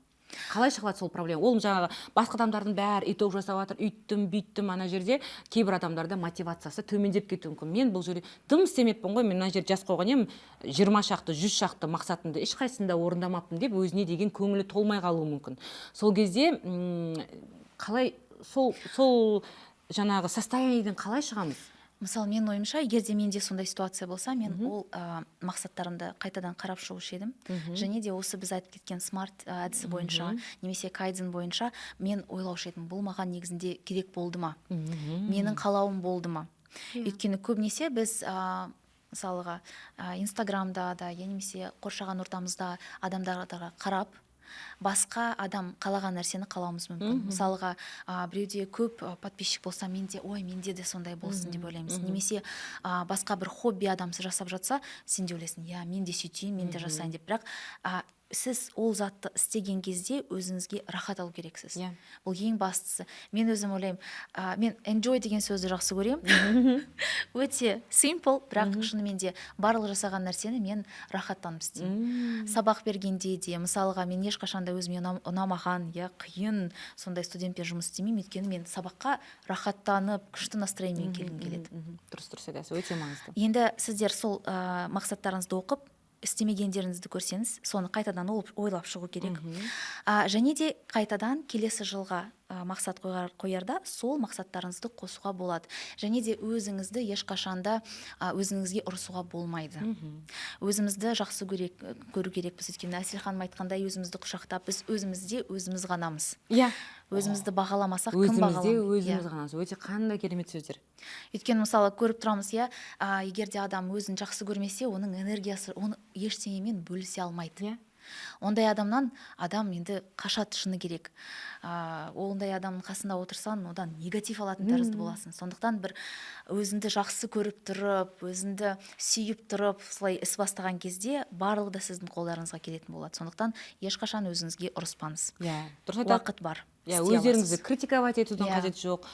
Қалай шыға алады сол проблема? Ол жаңағы басқа адамдардың бәрі итог жасап жатыр, үйттім, бүйттім, ана жерде кейбір адамдарда мотивациясы төмендеп кетуі мүмкін. Мен бұл жерде дым істемеппін ғой, мен мына жерде жазып қойған едім 20 шақты, 100 шақты мақсатымды, ешқайсысын да орындамаппын деп, өзіне деген көңілі толмай қалуы мүмкін. Сол кезде қалай сол жаңағы состояниеден қалай шығамыз? Мысалы, менің ойымша, егер де менде сондай ситуация болса, мен ол мақсаттарымды қайтадан қарап шығушы едім. Және де осы біз айтып кеткен смарт әдісі бойынша немесе кайдзен бойынша мен ойлаушы едім: бұл маған негізінде керек болды ма, менің қалауым болды ма? Өйткені көбінесе біз мысалға, инстаграмда да, я немесе қоршаған ортамызда адамдарға қарап, басқа адам қалаған нәрсені қалауымыз мүмкін. Мысалға, біреуде көп подписчик болса, менде, ой, менде де сондай болсын деп ойлаймыз. Немесе басқа бір хобби адам жасап жатса, сен де ойлайсың: иә, мен де сөйтейін, мен де жасайын деп. Бірақ сіз ол затты істеген кезде өзіңізге рахат алу керексіз. Бұл ең бастысы. Мен өзім ойлаймын, мен enjoy деген сөзді жақсы көремін, өте simple, бірақ шынымен де барлық жасаған нәрсені мен рахаттанып істеймін. Сабақ бергенде де, мысалға, мен ешқашан да өзіме ұнамаған, иә, қиын сондай студентпен жұмыс істемеймін, өйткені мен сабаққа рахаттанып, күшті настроениемен келгім келеді. Дұрыс айтасыз, өте маңызды. Енді сіздер сол мақсаттарыңызды оқып, істемегендеріңізді көрсеңіз, соны қайтадан ойлап шығу керек. Және де қайтадан келесі жылға мақсат қоярда сол мақсаттарыңызды қосуға болады. Және де өзіңізді ешқашанда өзіңізге ұрысуға болмайды. Өзімізді жақсы көру керекпіз, өйткені Әсел ханым айтқандай, өзімізді құшақтап, біз өзімізде өзіміз ғанамыз. Өзімізді бағаламасақ, кім Өзімізде бағаламайды? өзіміз Иә. ғанамыз. Өте қандай керемет сөздер. Өйткені, мысалы, көріп тұрамыз, иә, егер де адам өзін жақсы көрмесе, оның энергиясы, оны ештеңемен бөлісе алмайды. Ондай адамнан адам енді қашады, шыны керек. Ондай адамның қасында отырсаң, одан негатив алатын тәрізді боласың. Сондықтан бір өзіңді жақсы көріп тұрып, өзіңді сүйіп тұрып, солай іс бастаған кезде барлығы да сіздің қолдарыңызға келетін болады. Сондықтан ешқашан өзіңізге ұрыспаңыз. Иә, дұрыс айтасыз. Уақыт бар, істей Өздеріңізді аласыз. критиковать етудің қажеті жоқ,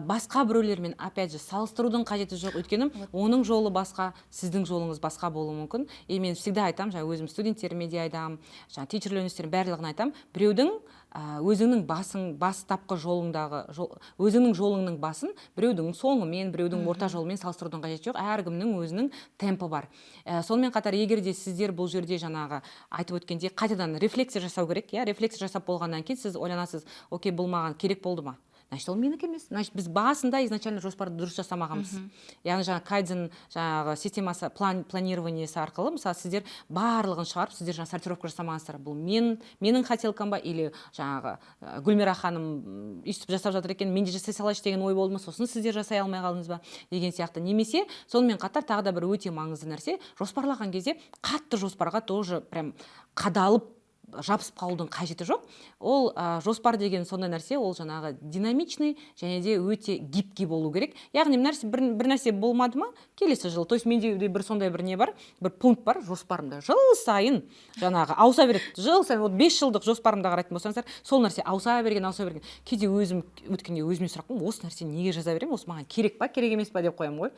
басқа біреулермен, опять же, салыстырудың қажеті жоқ, өйткені оның жолы басқа, сіздің жолыңыз басқа болуы мүмкін. И мен всегда айтамын, жаңа өзім студенттеріме де айтамын, жаңа teacher барлығына айтамын: біреудің өзіңнің басың, бастапқы жолыңдағы жол, өзіңнің жолыңның басын біреудің соңымен, біреудің орта жолымен салыстырудың қажеті жоқ. Әркімнің өзінің темпі бар. Сонымен қатар, егер де сіздер бұл жерде жаңағы айтып өткендей, қайтадан рефлексия жасау керек, иә. Рефлексия жасап болғаннан кейін сіз ойланасыз: окей, бұл маған керек болды ма? Значит, ол менікі емес, значит, біз басында изначально жоспарды дұрыс жасамағанбыз. Яғни жаңағы кайдзен жаңағы системасы, планированиесі арқылы, мысалы, сіздер барлығын шығарып, сіздер жаңа сортировка жасамағансыздар: бұл менің хотелкам ба или жаңағы Гүлмира ханым өйстіп жасап жатыр екен, мен де жасай салайыншы деген ой болды ма, сосын сіздер жасай алмай қалдыңыз ба деген сияқты. Немесе сонымен қатар тағы да бір өте маңызды нәрсе: жоспарлаған кезде қатты жоспарға тоже прям қадалып Жабысып қалудың қажеті жоқ. Ол жоспар деген сондай нәрсе, ол жаңағы динамичный және де өте гибкий болу керек. Яғни нәрсе, бір нәрсе болмады ма, келесі жылы. То есть менде де бір сондай бір не бар, бір пункт бар жоспарымда, жыл сайын жаңағы ауыса береді. Жыл сайын, вот, 5 жылдық жоспарымда қарайтын болсаңыздар, сол нәрсе ауыса берген, ауыса берген. Кейде өзім өткенде өзіме сұрақ қоямын: «Осы нәрсені неге жаза беремін? Осы маған керек па, керек емес па?» – деп қоямын ғой.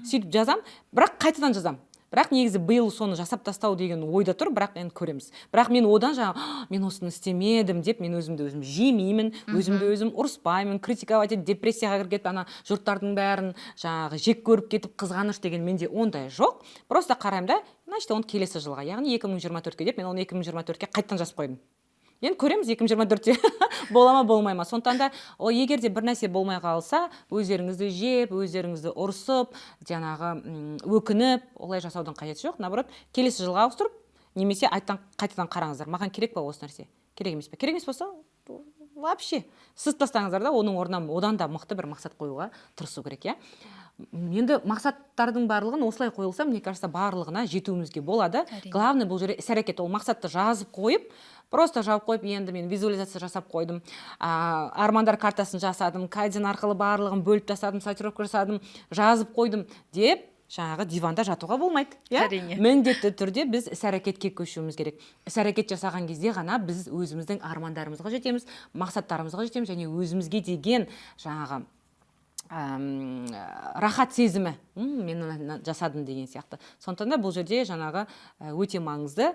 Сөйтіп жазамын, бірақ қайтадан жазамын. Бірақ негізі биыл соны жасап тастау деген ойда тұр, бірақ енді көреміз. Бірақ мен одан жаңағы «А, мен осыны істемедім» деп мен өзімді өзім жемеймін, өзімді өзім ұрыспаймын, критиковать етіп, депрессияға кіріп кетіп, ана жұрттардың бәрін жаңағы жек көріп кетіп, қызғаныш деген менде ондай жоқ. Просто қараймын да, значит, оны келесі жылға, яғни 2024-ке деп, мен оны 2024-ке қайтадан жазып қойдым. Енді көреміз, 2024-те бола ма, болмай ма. Сондықтан да ол егер де бір нәрсе болмай қалса, өздеріңізді жеп, өздеріңізді ұрсып, жаңағы өкініп, олай жасаудың қажеті жоқ. Наоборот, келесі жылға ауыстырып немесе қайтадан қараңыздар: маған керек па осы нәрсе, керек емес па? Керек емес болса, вообще сызып тастаңыздар да, оның орнына одан да мықты бір мақсат қоюға тырысу керек, иә. Енді мақсаттардың барлығын осылай қойылса, мне кажется, барлығына жетуімізге болады. Әрине. Главное бұл жерде іс әрекет. Ол мақсатты жазып қойып, просто жауып қойып, енді мен визуализация жасап қойдым, армандар картасын жасадым, кайдзен арқылы барлығын бөліп тастадым, сортировка жасадым, жазып қойдым деп жаңағы диванда жатуға болмайды, иә. Әрине. Міндетті түрде біз іс әрекетке көшуіміз керек. Іс әрекет жасаған кезде ғана біз өзіміздің армандарымызға жетеміз, мақсаттарымызға жетеміз және өзімізге деген жаңағы рахат сезімі, «Мен мынаны жасадым» деген сияқты. Сондықтан да бұл жерде жаңағы өте маңызды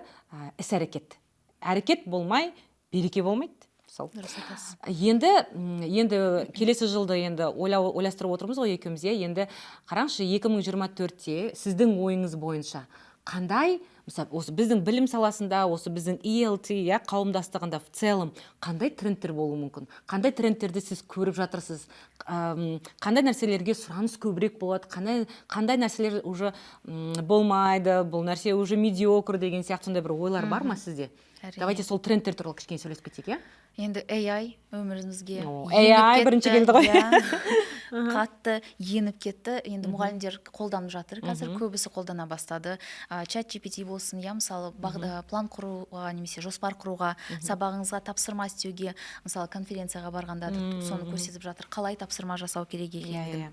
іс әрекет. Әрекет болмай, береке болмайды сол. Дұрыс айтасыз. Енді келесі жылды енді ойластырып отырмыз ғой екеуміз, иә. Енді қараңызшы, 2024-те сіздің ойыңыз бойынша қандай, мысалы, осы біздің білім саласында, осы біздің ELT, иә, қауымдастығында в целом қандай трендтер болуы мүмкін? Қандай трендтерді сіз көріп жатырсыз? Қандай нәрселерге сұраныс көбірек болады, қандай нәрселер уже болмайды, бұл нәрсе уже медиокр деген сияқты, сондай бір ойлар бар ма сізде? Әрине. Давайте сол трендтер туралы кішкене сөйлесіп кетейік, иә. Енді AI өмірімізге О, еніп AI бірінші кетті, келді ғой. Иә. Қатты еніп кетті. Енді мұғалімдер қолданып жатыр қазір, көбісі қолдана бастады. Чат GPT болсын, иә, мысалы, план құруға немесе жоспар құруға, сабағыңызға тапсырма істеуге. Мысалы, конференцияға барғанда да соны көрсетіп жатыр, қалай тапсырма жасау керек екендігін. Иә.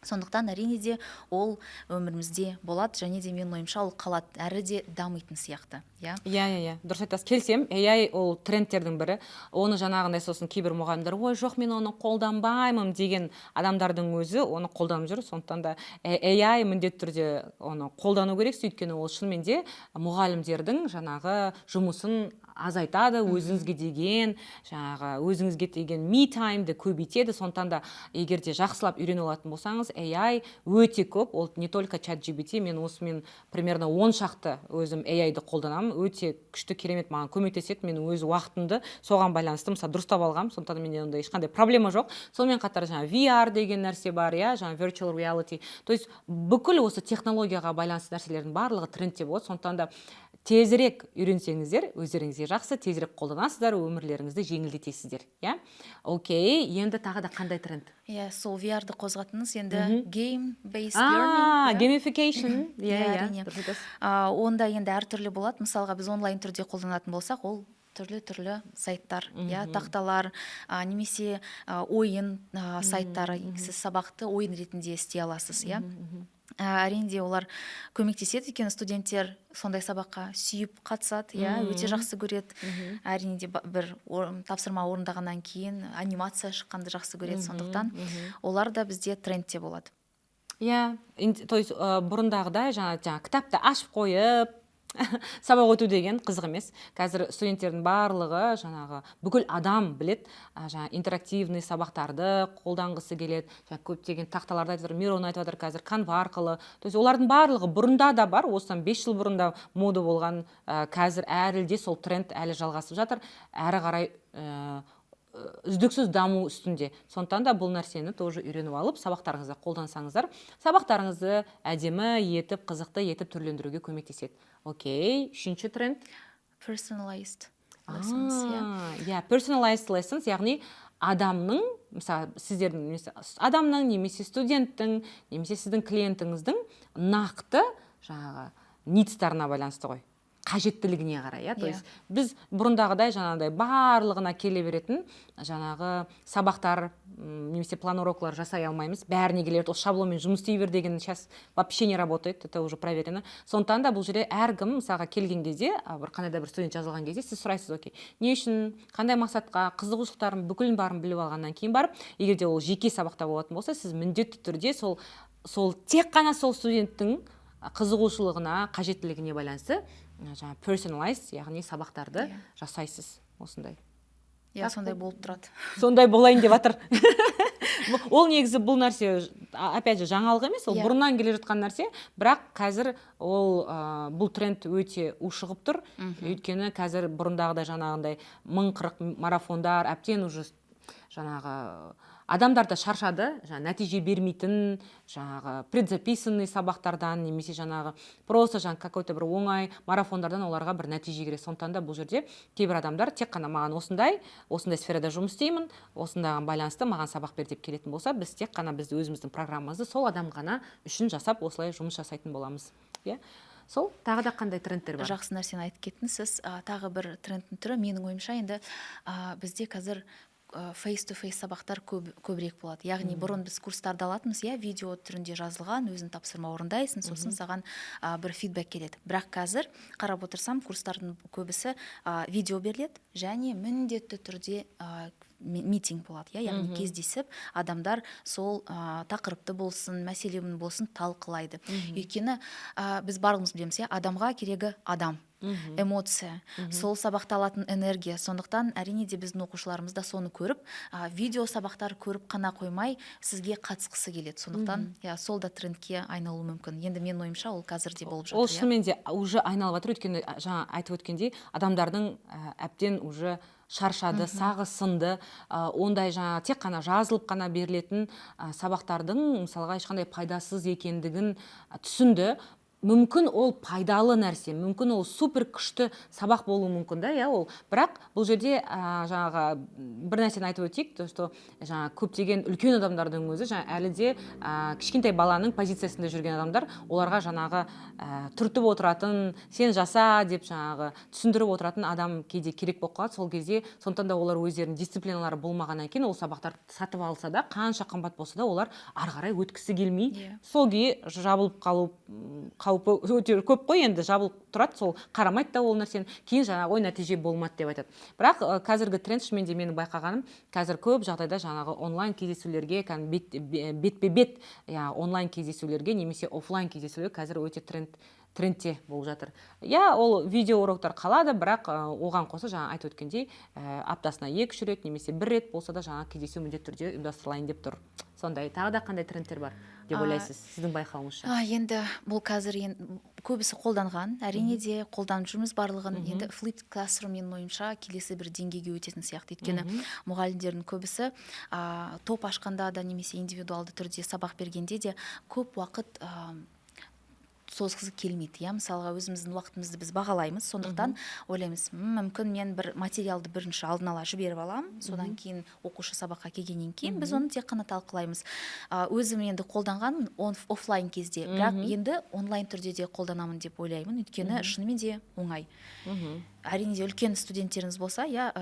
Сондықтан, әрине де, ол өмірімізде болады және де, менің ойымша, ол қалады, әрі де дамитын сияқты, иә. Иә, дұрыс айтасыз, келісемін. AI ол трендтердің бірі. Оны жаңағындай сосын кейбір мұғалімдер «Ой, жоқ, мен оны қолданбаймын» деген адамдардың өзі оны қолданып жүр. Сондықтан да AI міндетті түрде оны қолдану керек, өйткені ол шынымен де мұғалімдердің жаңағы жұмысын азайтады, өзіңізге деген жаңағы өзіңізге деген me time ды көбейтеді. Сондықтан да егер де жақсылап үйрене алатын болсаңыз, AI өте көп. Ол не только чат GPT, мен осымен примерно 10 шақты өзім AI-ды қолданамын. Өте күшті, керемет маған көмектеседі. Мен өз уақытымды соған байланысты, мысалы, дұрыстап алғанмын. Сондықтан да менде ондай ешқандай проблема жоқ. Сонымен қатар жаңағы VR деген нәрсе бар, иә, жаңағы virtual reality, то есть бүкіл осы технологияға байланысты нәрселердің барлығы трендте болады. Сондықтан да тезірек үйренсеңіздер, өздеріңізге жақсы, тезірек қолданасыздар, өмірлеріңізді жеңілдетесіздер, иә. Окей, енді тағы да қандай тренд? Иә, сол VR-ды қозғатыныңыз, енді game based learning, иә. Gamification, иә. Иә, Иә. әрине. Дұрыс айтасыз. Онда енді әртүрлі болады. Мысалға, біз онлайн түрде қолданатын болсақ, ол түрлі түрлі сайттар, иә, тақталар немесе ойын сайттары, сіз сабақты ойын ретінде істей аласыз, иә. Әрине де, олар көмектеседі, өйткені студенттер сондай сабаққа сүйіп қатысады, иә, өте жақсы көреді. Әрине де, бір тапсырма орындағаннан кейін анимация шыққанды жақсы көреді. Сондықтан олар да бізде трендте болады. Иә, то есть бұрындағыдай жаңа кітапты ашып қойып сабақ өту деген қызық емес. Қазір студенттердің барлығы, жаңағы бүкіл адам білет, жаңа интерактивный сабақтарды қолданғысы келеді. Жаңа көптеген тақталарды айтып жатыр, Мирон айтып жатыр қазір Canva арқылы. То есть олардың барлығы бұрында да бар, осыдан 5 жыл бұрын да мода болған, қазір әлі де сол тренд әлі жалғасып жатыр, әрі қарай үздіксіз даму үстінде. Сондықтан да бұл нәрсені тоже үйреніп алып, сабақтарыңызда қолдансаңыздар, сабақтарыңызды әдемі етіп, қызықты етіп түрлендіруге көмектеседі. Окей, үшінші тренд? Personalized lessons, иә. Иә, personalized lessons, яғни адамның, мысалы, сіздердің немесе адамның немесе студенттің немесе сіздің клиентіңіздің нақты жаңағы needs тарына байланысты ғой. Қажеттілігіне қарай, иә, то Иә. есть біз бұрындағыдай жаңағыдай барлығына келе беретін жаңағы сабақтар немесе план урокалар жасай алмаймыз. Бәріне келе береді, осы шаблонмен жұмыс істей бер деген сейчас вообще не работает, это уже проверено. Сондықтан да бұл жерде әркім, мысалға, келген кезде, бір қандай да бір студент жазылған кезде, сіз сұрайсыз: «Окей, не үшін, қандай мақсатқа?» Қызығушылықтарын, бүкілін, барын біліп алғаннан кейін барып, егер де ол жеке сабақта болатын болса, сіз міндетті түрде сол тек қана сол студенттің қызығушылығына, қажеттілігіне байланысты жаңағы personalized, яғни сабақтарды жасайсыз осындай. Иә, сондай болып тұрады. Сондай болайын деп жатыр. Ол негізі бұл нәрсе, опять же, жаңалық емес, ол бұрыннан келе жатқан нәрсе, бірақ қазір ол бұл тренд өте ушығып тұр, өйткені қазір бұрындағыдай жаңағындай 1040 марафондар әбден уже жаңағы адамдар да шаршады, жаңа нәтиже бермейтін жаңағы предзаписанный сабақтардан немесе жаңағы просто жаңа какой-то бір оңай марафондардан. Оларға бір нәтиже керек. Сондықтан да бұл жерде кейбір адамдар тек қана «маған осындай осындай сферада жұмыс істеймін, осындаған байланысты маған сабақ бер» деп келетін болса, біз тек қана біз өзіміздің программамызды сол адам ғана үшін жасап, осылай жұмыс жасайтын боламыз. Иә, сол. Тағы да қандай трендтер бар? Жақсы нәрсені айтып кеттіңіз сіз. Тағы бір трендтің түрі, менің ойымша, енді бізде қазір face to face сабақтар көбірек болады. Яғни бұрын біз курстарды алатынбыз, иә, видео түрінде жазылған, өзің тапсырма орындайсың, сосын саған бір фидбэк келеді. Бірақ қазір қарап отырсам, курстардың көбісі видео беріледі және міндетті түрде митинг болады, иә, яғни кездесіп, адамдар сол тақырыпты болсын, мәселені болсын талқылайды. Өйткені біз барлығымыз білеміз, иә, адамға керегі адам, эмоция, сол сабақта алатын энергия. Сондықтан, әрине де, біздің оқушыларымыз да соны көріп, видео сабақтар көріп қана қоймай, сізге қатысқысы келеді. Сондықтан, иә, сол да трендке айналуы мүмкін. Енді менің ойымша, ол қазір де болып жатыр. Ол Иә. шынымен де уже айналып жатыр, өйткені жаңа айтып өткендей, адамдардың әбден уже шаршады, сағы сынды. Ондай жаңа тек қана жазылып қана берілетін сабақтардың, мысалға, ешқандай пайдасыз екендігін түсінді. Мүмкін, ол пайдалы нәрсе, мүмкін, ол супер күшті сабақ болуы мүмкін да, иә, ол. Бірақ бұл жерде жаңағы бір нәрсені айтып өтейік, то что жаңа көптеген үлкен адамдардың өзі жаңа әлі де кішкентай баланың позициясында жүрген адамдар, оларға жаңағы түртіп отыратын, «сен жаса» деп жаңағы түсіндіріп отыратын адам кейде керек болып қалады сол кезде. Сондықтан да олар өздерінің дисциплиналары болмағаннан кейін, ол сабақтарды сатып алса да, қанша қымбат болса да, олар ары қарай өткісі келмей, сол күйі жабылып қалу қаупі өте көп қой. Енді жабылып тұрады сол, қарамайды да ол нәрсені, кейін жаңағы «ой, нәтиже болмады» деп айтады. Бірақ қазіргі тренд, шынымен де, менің байқағаным, қазір көп жағдайда жаңағы онлайн кездесулерге, кәдімгі бетпе бет, иә, онлайн кездесулерге немесе офлайн кездесулер қазір өте трендте болып жатыр. Иә, ол видео уроктар қалады, бірақ оған қоса, жаңа айтып өткендей, аптасына 2-3 рет немесе бір рет болса да, жаңа кездесу міндетті түрде ұйымдастырылайын деп тұр. Сондай. Тағы да қандай трендтер бар деп ойлайсыз, сіздің байқауыңызша? Енді бұл қазір көбісі қолданған, әрине де, қолданып жүрміз барлығын. Енді flipped classroom, менің ойымша, келесі бір деңгейге өтетін сияқты, өйткені мұғалімдердің көбісі топ ашқанда да немесе индивидуалды түрде сабақ бергенде де көп уақыт созғысы келмейді, иә. Мысалға, өзіміздің уақытымызды біз бағалаймыз, сондықтан ойлаймыз: Мүмкін, мен бір материалды бірінші алдын ала жіберіп аламын, содан кейін оқушы сабаққа келгеннен кейін біз оны тек қана талқылаймыз». Өзім енді қолданғанмын офлайн кезде, бірақ енді онлайн түрде де қолданамын деп ойлаймын, өйткені шынымен де оңай. Әрине де, үлкен студенттеріңіз болса, иә,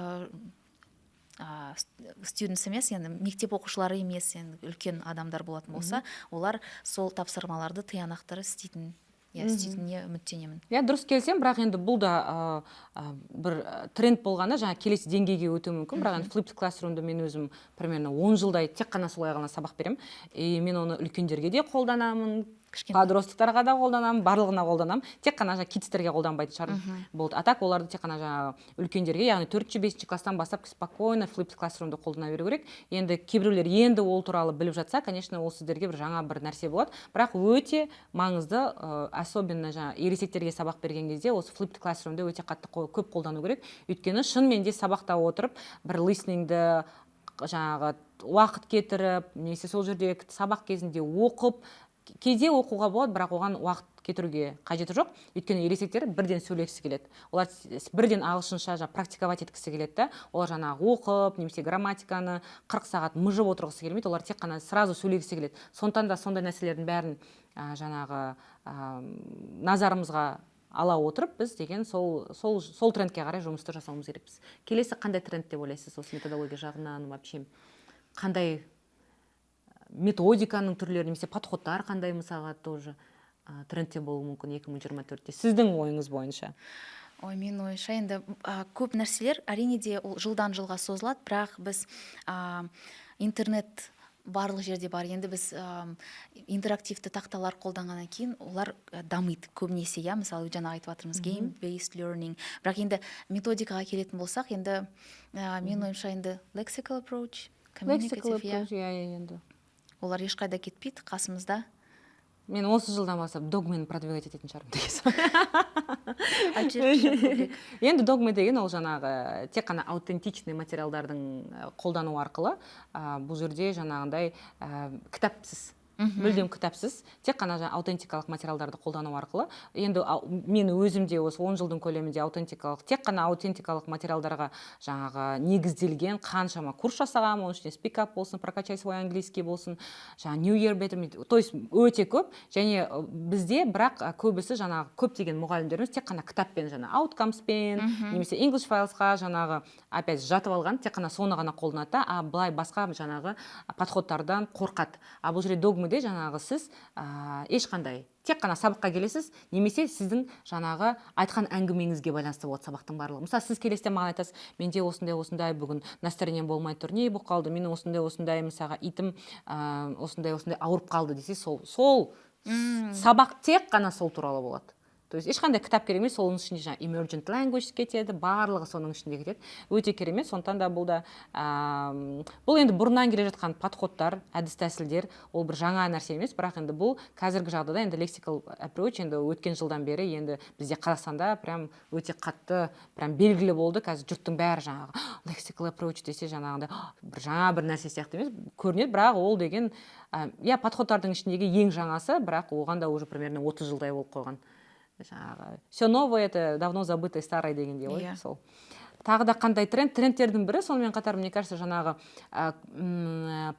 students емес, енді мектеп оқушылары емес, енді үлкен адамдар болатын болса, олар сол тапсырмаларды тиянақтары істейтін, иә, істейтініне үміттенемін. Иә, дұрыс, келісемін. Бірақ енді бұл да бір тренд болғанда, жаңа келесі деңгейге өтуі мүмкін. Бірақ енді flipped classroom-ды мен өзім примерно 10 жылдай тек қана солай ғана сабақ беремін, и мен оны үлкендерге де қолданамын, подростктарға да қолданамын, барлығына қолданамын. Тек қана жаңағы kids-терге қолданбайтын шығармын, болды. А так оларды тек қана жаңағы үлкендерге, яғни төртінші, бесінші класстан бастап спокойно flipped classroom-ды қолдана беру керек. Енді кейбіреулер енді ол туралы біліп жатса, конечно, ол сіздерге бір жаңа бір нәрсе болады, бірақ өте маңызды, особенно жаңа ересектерге сабақ берген кезде осы flipped classroom-ды өте қатты көп қолдану керек, өйткені шынымен де сабақта отырып бір listening-ді жаңағы уақыт кетіріп немесе сол жерде сабақ кезінде оқып, кейде оқуға болады, бірақ оған уақыт кетіруге қажеті жоқ, өйткені ересектер бірден сөйлегісі келеді, олар бірден ағылшынша жаңа практиковать еткісі келеді да. Олар жаңағы оқып немесе грамматиканы 40 сағат мыжып отырғысы келмейді, олар тек қана сразу сөйлегісі келеді. Сондықтан да сондай нәрселердің бәрін жаңағы назарымызға ала отырып, біз деген сол трендке қарай жұмысты жасауымыз керекпіз. Келесі қандай тренд деп ойлайсыз осы методология жағынан, вообще қандай методиканың түрлері немесе подходтар қандай, мысалға, тоже трендте болуы мүмкін 2024-те, сіздің ойыңыз бойынша? Ой, менің ойымша, енді көп нәрселер, әрине де, ол жылдан жылға созылады, бірақ біз интернет барлық жерде бар, енді біз интерактивті тақталар қолданғаннан кейін олар дамиды көбінесе, иә. Мысалы, жаңа айтып жатырмыз, game based learning. Бірақ енді методикаға келетін болсақ, енді менің ойымша, енді lexical approach, lexical communicative, иә. Approach, иә, енді. Олар ешқайда кетпейді, қасымызда. Мен осы жылдан бастап догманы продвигать ететін шығармын деген. Айтып жіберші көбірек. Енді догма деген ол жаңағы тек қана аутентичный материалдардың қолдану арқылы, бұл жерде жаңағындай кітапсыз, мүлдем кітапсыз, тек қана жаңа аутентикалық материалдарды қолдану арқылы. Енді мен өзім де осы 10 жылдың көлемінде аутентикалық, тек қана аутентикалық материалдарға жаңағы негізделген қаншама курс жасағанмын. Оның ішінде Speak Up болсын, Прокачай свой английский болсын, жаңағы New Year Better Me, то есть өте көп. Және бізде бірақ көбісі, жаңағы көптеген мұғалімдеріміз тек қана кітаппен, жаңа Outcomes-пен немесе English Files-қа жаңағы опять жатып алған, тек қана соны ғана қолданады да, а былай басқа жаңағы подходтардан қорқады. А бұл жерде догмада жаңағы сіз ешқандай, тек қана сабаққа келесіз немесе сіздің жаңағы айтқан әңгімеңізге байланысты болады сабақтың барлығы. Мысалы, сіз келесіз де маған айтасыз: «Менде осындай осындай, бүгін настроением болмай тұр, не болып қалды, мен осындай осындай, мысалға, итім осындай осындай ауырып қалды», — десе, сол сабақ тек қана сол туралы болады. То есть ешқандай кітап керек емес. Соның ішінде жаңағы emergent language кетеді, барлығы соның ішінде кетеді. Өте керемет. Сондықтан да бұл да бұл енді бұрыннан келе жатқан подходтар, әдіс тәсілдер, ол бір жаңа нәрсе емес. Бірақ енді бұл қазіргі жағдайда енді lexical approach енді өткен жылдан бері енді бізде Қазақстанда прям өте қатты, прям белгілі болды. Қазір жұрттың бәрі жаңағы lexical approach десе, жаңағындай бір жаңа бір нәрсе сияқты емес көрінеді. Бірақ ол деген иә, подходтардың ішіндегі ең жаңасы, бірақ оған да уже примерно 30 жылдай болып қойған. Жаңағы «все новое — это давно забытое старое» дегендей ғой. Сол тағы да қандай тренд, трендтердің бірі? Сонымен қатар, мне кажется, жаңағы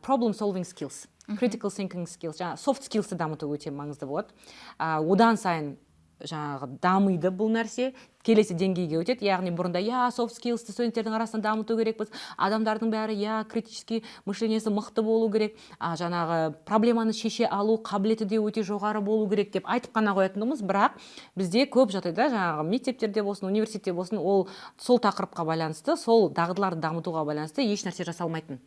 problem solving skills, critical thinking skills, жаңағы soft skillsты дамыту өте маңызды болады. Одан сайын жаңағы дамиды бұл нәрсе, келесі деңгейге өтеді. Яғни бұрында, иә, soft skillsты студенттердің арасында дамыту керекпіз, адамдардың бәрі, иә, критический мышлениесі мықты болу керек, жаңағы проблеманы шеше алу қабілеті де өте жоғары болу керек деп айтып қана қоятынбыз. Бірақ бізде көп жағдайда жаңағы мектептерде болсын, университетте болсын, ол сол тақырыпқа байланысты, сол дағдыларды дамытуға байланысты еш нәрсе жасалмайтын.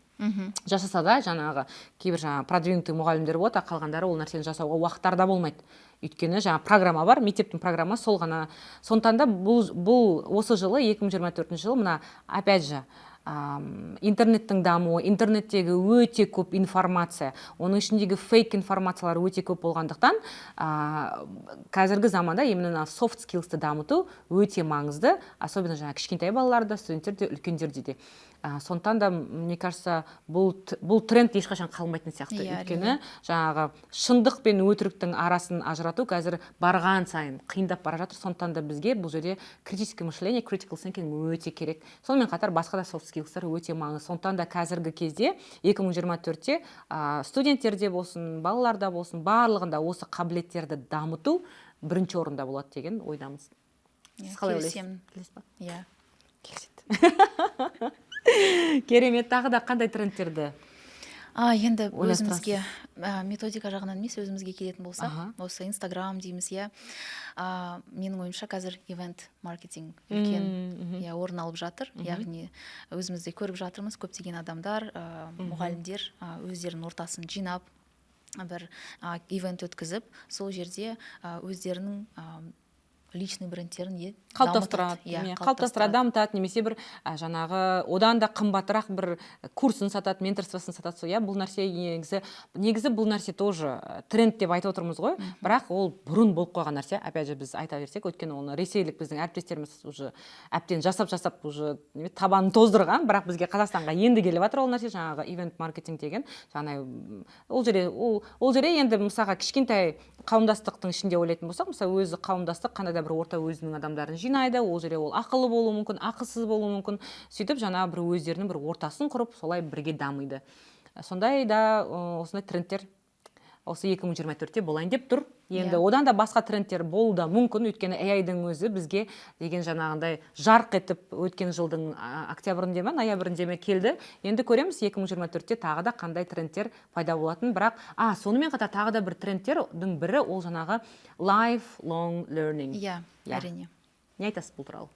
Жасаса да, жаңағы кейбір жаңағы продвинутый мұғалімдер болады, а қалғандары ол нәрсені жасауға уақыттары да болмайды, өйткені жаңа программа бар, мектептің программасы сол ғана. Сондықтан да бұл осы жылы, 2024 жылы, мына опять же интернеттің дамуы, интернеттегі өте көп информация, оның ішіндегі фейк информациялар өте көп болғандықтан, қазіргі заманда именно мына soft skillsты дамыту өте маңызды, особенно жаңа кішкентай балаларда, студенттерде, үлкендерде де. Сондықтан да, мне кажется, бұл тренд ешқашан қалмайтын сияқты. Өйткені жаңағы шындық пен өтіріктің арасын ажырату қазір барған сайын қиындап бара жатыр. Сондықтан да бізге бұл жерде критическое мышление, critical thinking өте керек. Сонымен қатар басқа да soft skillстар өте маңызды. Сондықтан да қазіргі кезде, 2024-те, студенттерде болсын, балаларда болсын, барлығында осы қабілеттерді дамыту бірінші орында болады деген ойдамыз. Иә, Сіз қалай ойлайсыз? келісемін. Келісесіз ба? Иә. Келіседі. Керемет. Тағы да қандай трендтерді Енді ойластырасыз? өзімізге методика жағынан емес, өзімізге келетін болсақ, осы Инстаграм дейміз, иә. Менің ойымша, қазір ивент маркетинг үлкен иә, орын алып жатыр. Яғни өзіміз де көріп жатырмыз, көптеген адамдар, мұғалімдер өздерінің ортасын жинап, бір ивент өткізіп, сол жерде өздерінің личный брендтерін қалыптастырады. дамытады. Иә, иә, қалыптастырады, дамытады немесе бір жаңағы одан да қымбатырақ бір курсын сатады, менторствосын сатады. Сол, иә, бұл нәрсе негізі бұл нәрсе тоже тренд деп айтып отырмыз ғой, бірақ ол бұрын болып қойған нәрсе. Опять же, біз айта берсек, өйткені оны ресейлік біздің әріптестеріміз уже әбден жасап жасап уже неме, табанын тоздырған. Бірақ бізге, Қазақстанға енді келіп жатыр ол нәрсе, жаңағы ивент маркетинг деген. Жаңағы ол жерде енді, мысалға, кішкентай қауымдастықтың ішінде ойлайтын болсақ, мысалы, өзі қауымдастық қандай да бір орта, өзінің адамдарын жинайды. Ол жерде ол ақылы болуы мүмкін, ақысыз болуы мүмкін. Сөйтіп жаңағы бір өздерінің бір ортасын құрып, солай бірге дамиды. Сондай да осындай трендтер Осы 2024-те болайын деп тұр енді. Одан да басқа трендтер болуы да мүмкін, өйткені AI-дың өзі бізге деген жаңағындай жарқ етіп өткен жылдың октябрінде ма, ноябрінде ме келді. Енді көреміз, 2024-те тағы да қандай трендтер пайда болатынын. Бірақ сонымен қатар тағы да бір трендтердің бірі ол жаңағы lifelong learning. Иә. Иә. Әрине. Не айтасыз бұл туралы?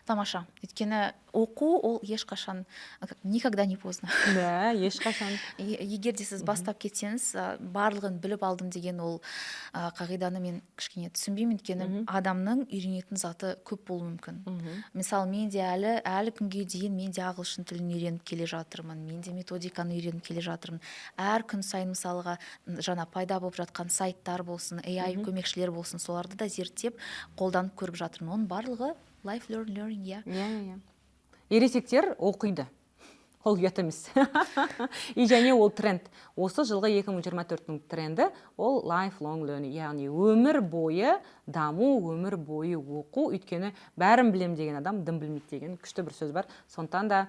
Тамаша, өйткені оқу ол ешқашан, никогда не поздно. Да, ешқашан. Егер де сіз бастап кетсеңіз, барлығын біліп алдым деген ол қағиданы мен кішкене түсінбеймін, өйткені адамның үйренетін заты көп болуы мүмкін. Мысалы, мен де әлі күнге дейін мен де ағылшын тілін үйреніп келе жатырмын, мен де методиканы үйреніп келе жатырмын әр күн сайын. Мысалға, жаңа пайда болып жатқан сайттар болсын, AI көмекшілер болсын, соларды да зерттеп, қолданып көріп жатырмын. Оның барлығы life learn learning, иә. Иә, ересектер оқиды, ол ұят емес. И және ол тренд, осы жылғы 2024-тің тренді ол lifelong learning, яғни өмір бойы даму, өмір бойы оқу. Өйткені бәрін білем деген адам дым білмейді деген күшті бір сөз бар. Сондықтан да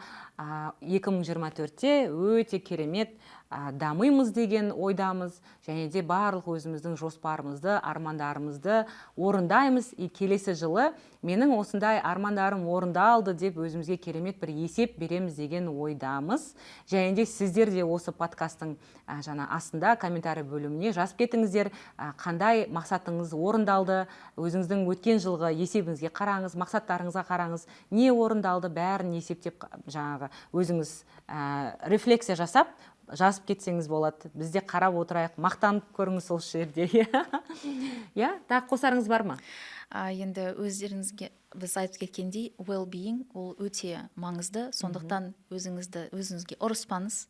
2024-те өте керемет дамимыз деген ойдамыз және де барлық өзіміздің жоспарымызды, армандарымызды орындаймыз. И келесі жылы менің осындай армандарым орындалды деп өзімізге керемет бір есеп береміз деген ойдамыз. Және де сіздер де осы подкасттың жаңа астында комментарий бөліміне жазып кетіңіздер, қандай мақсатыңыз орындалды. Өзіңіздің өткен жылғы есебіңізге қараңыз, мақсаттарыңызға қараңыз, не орындалды, бәрін есептеп, жаңағы өзіңіз рефлексия жасап, жазып кетсеңіз болады. Біз де қарап отырайық, мақтанып көріңіз сол жерде. Иә, тағы қосарыңыз бар ма? Енді өздеріңізге біз айтып кеткендей, well being ол өте маңызды, сондықтан өзіңізді өзіңізге ұрыспаңыз.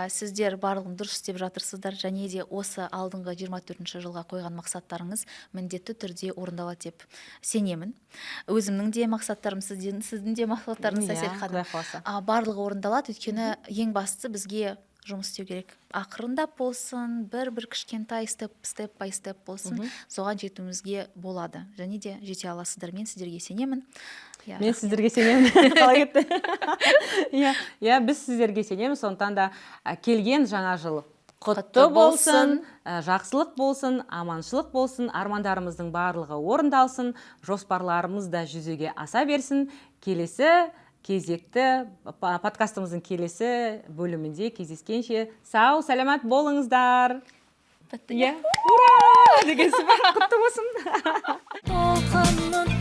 Сіздер барлығын дұрыс істеп жатырсыздар және де осы алдыңғы 24 жылға қойған мақсаттарыңыз міндетті түрде орындалады деп сенемін. Өзімнің де мақсаттарым, сіздің де мақсаттарыңыз, Әсел ханым, Құдай қаласа. Барлығы орындалады, өйткені ең бастысы бізге жұмыс істеу керек. Ақырындап болсын, бір бір кішкентай step by step болсын, соған жетуімізге болады және де жете аласыздар. Мен сіздерге сенемін. Иә, Мен рахмет. сіздерге сенемін. Қалай кетті? Иә, біз сіздерге сенеміз. Сондықтан да келген жаңа жыл құтты Құтты болсын, болсын. Жақсылық болсын, аманшылық болсын, армандарымыздың барлығы орындалсын, жоспарларымыз да жүзеге аса берсін. Келесі кезекті подкастымыздың келесі бөлімінде кездескенше сау сәлемат болыңыздар. Бітті. Иә, ура дегенсің ба? Құтты болсын. Толқынның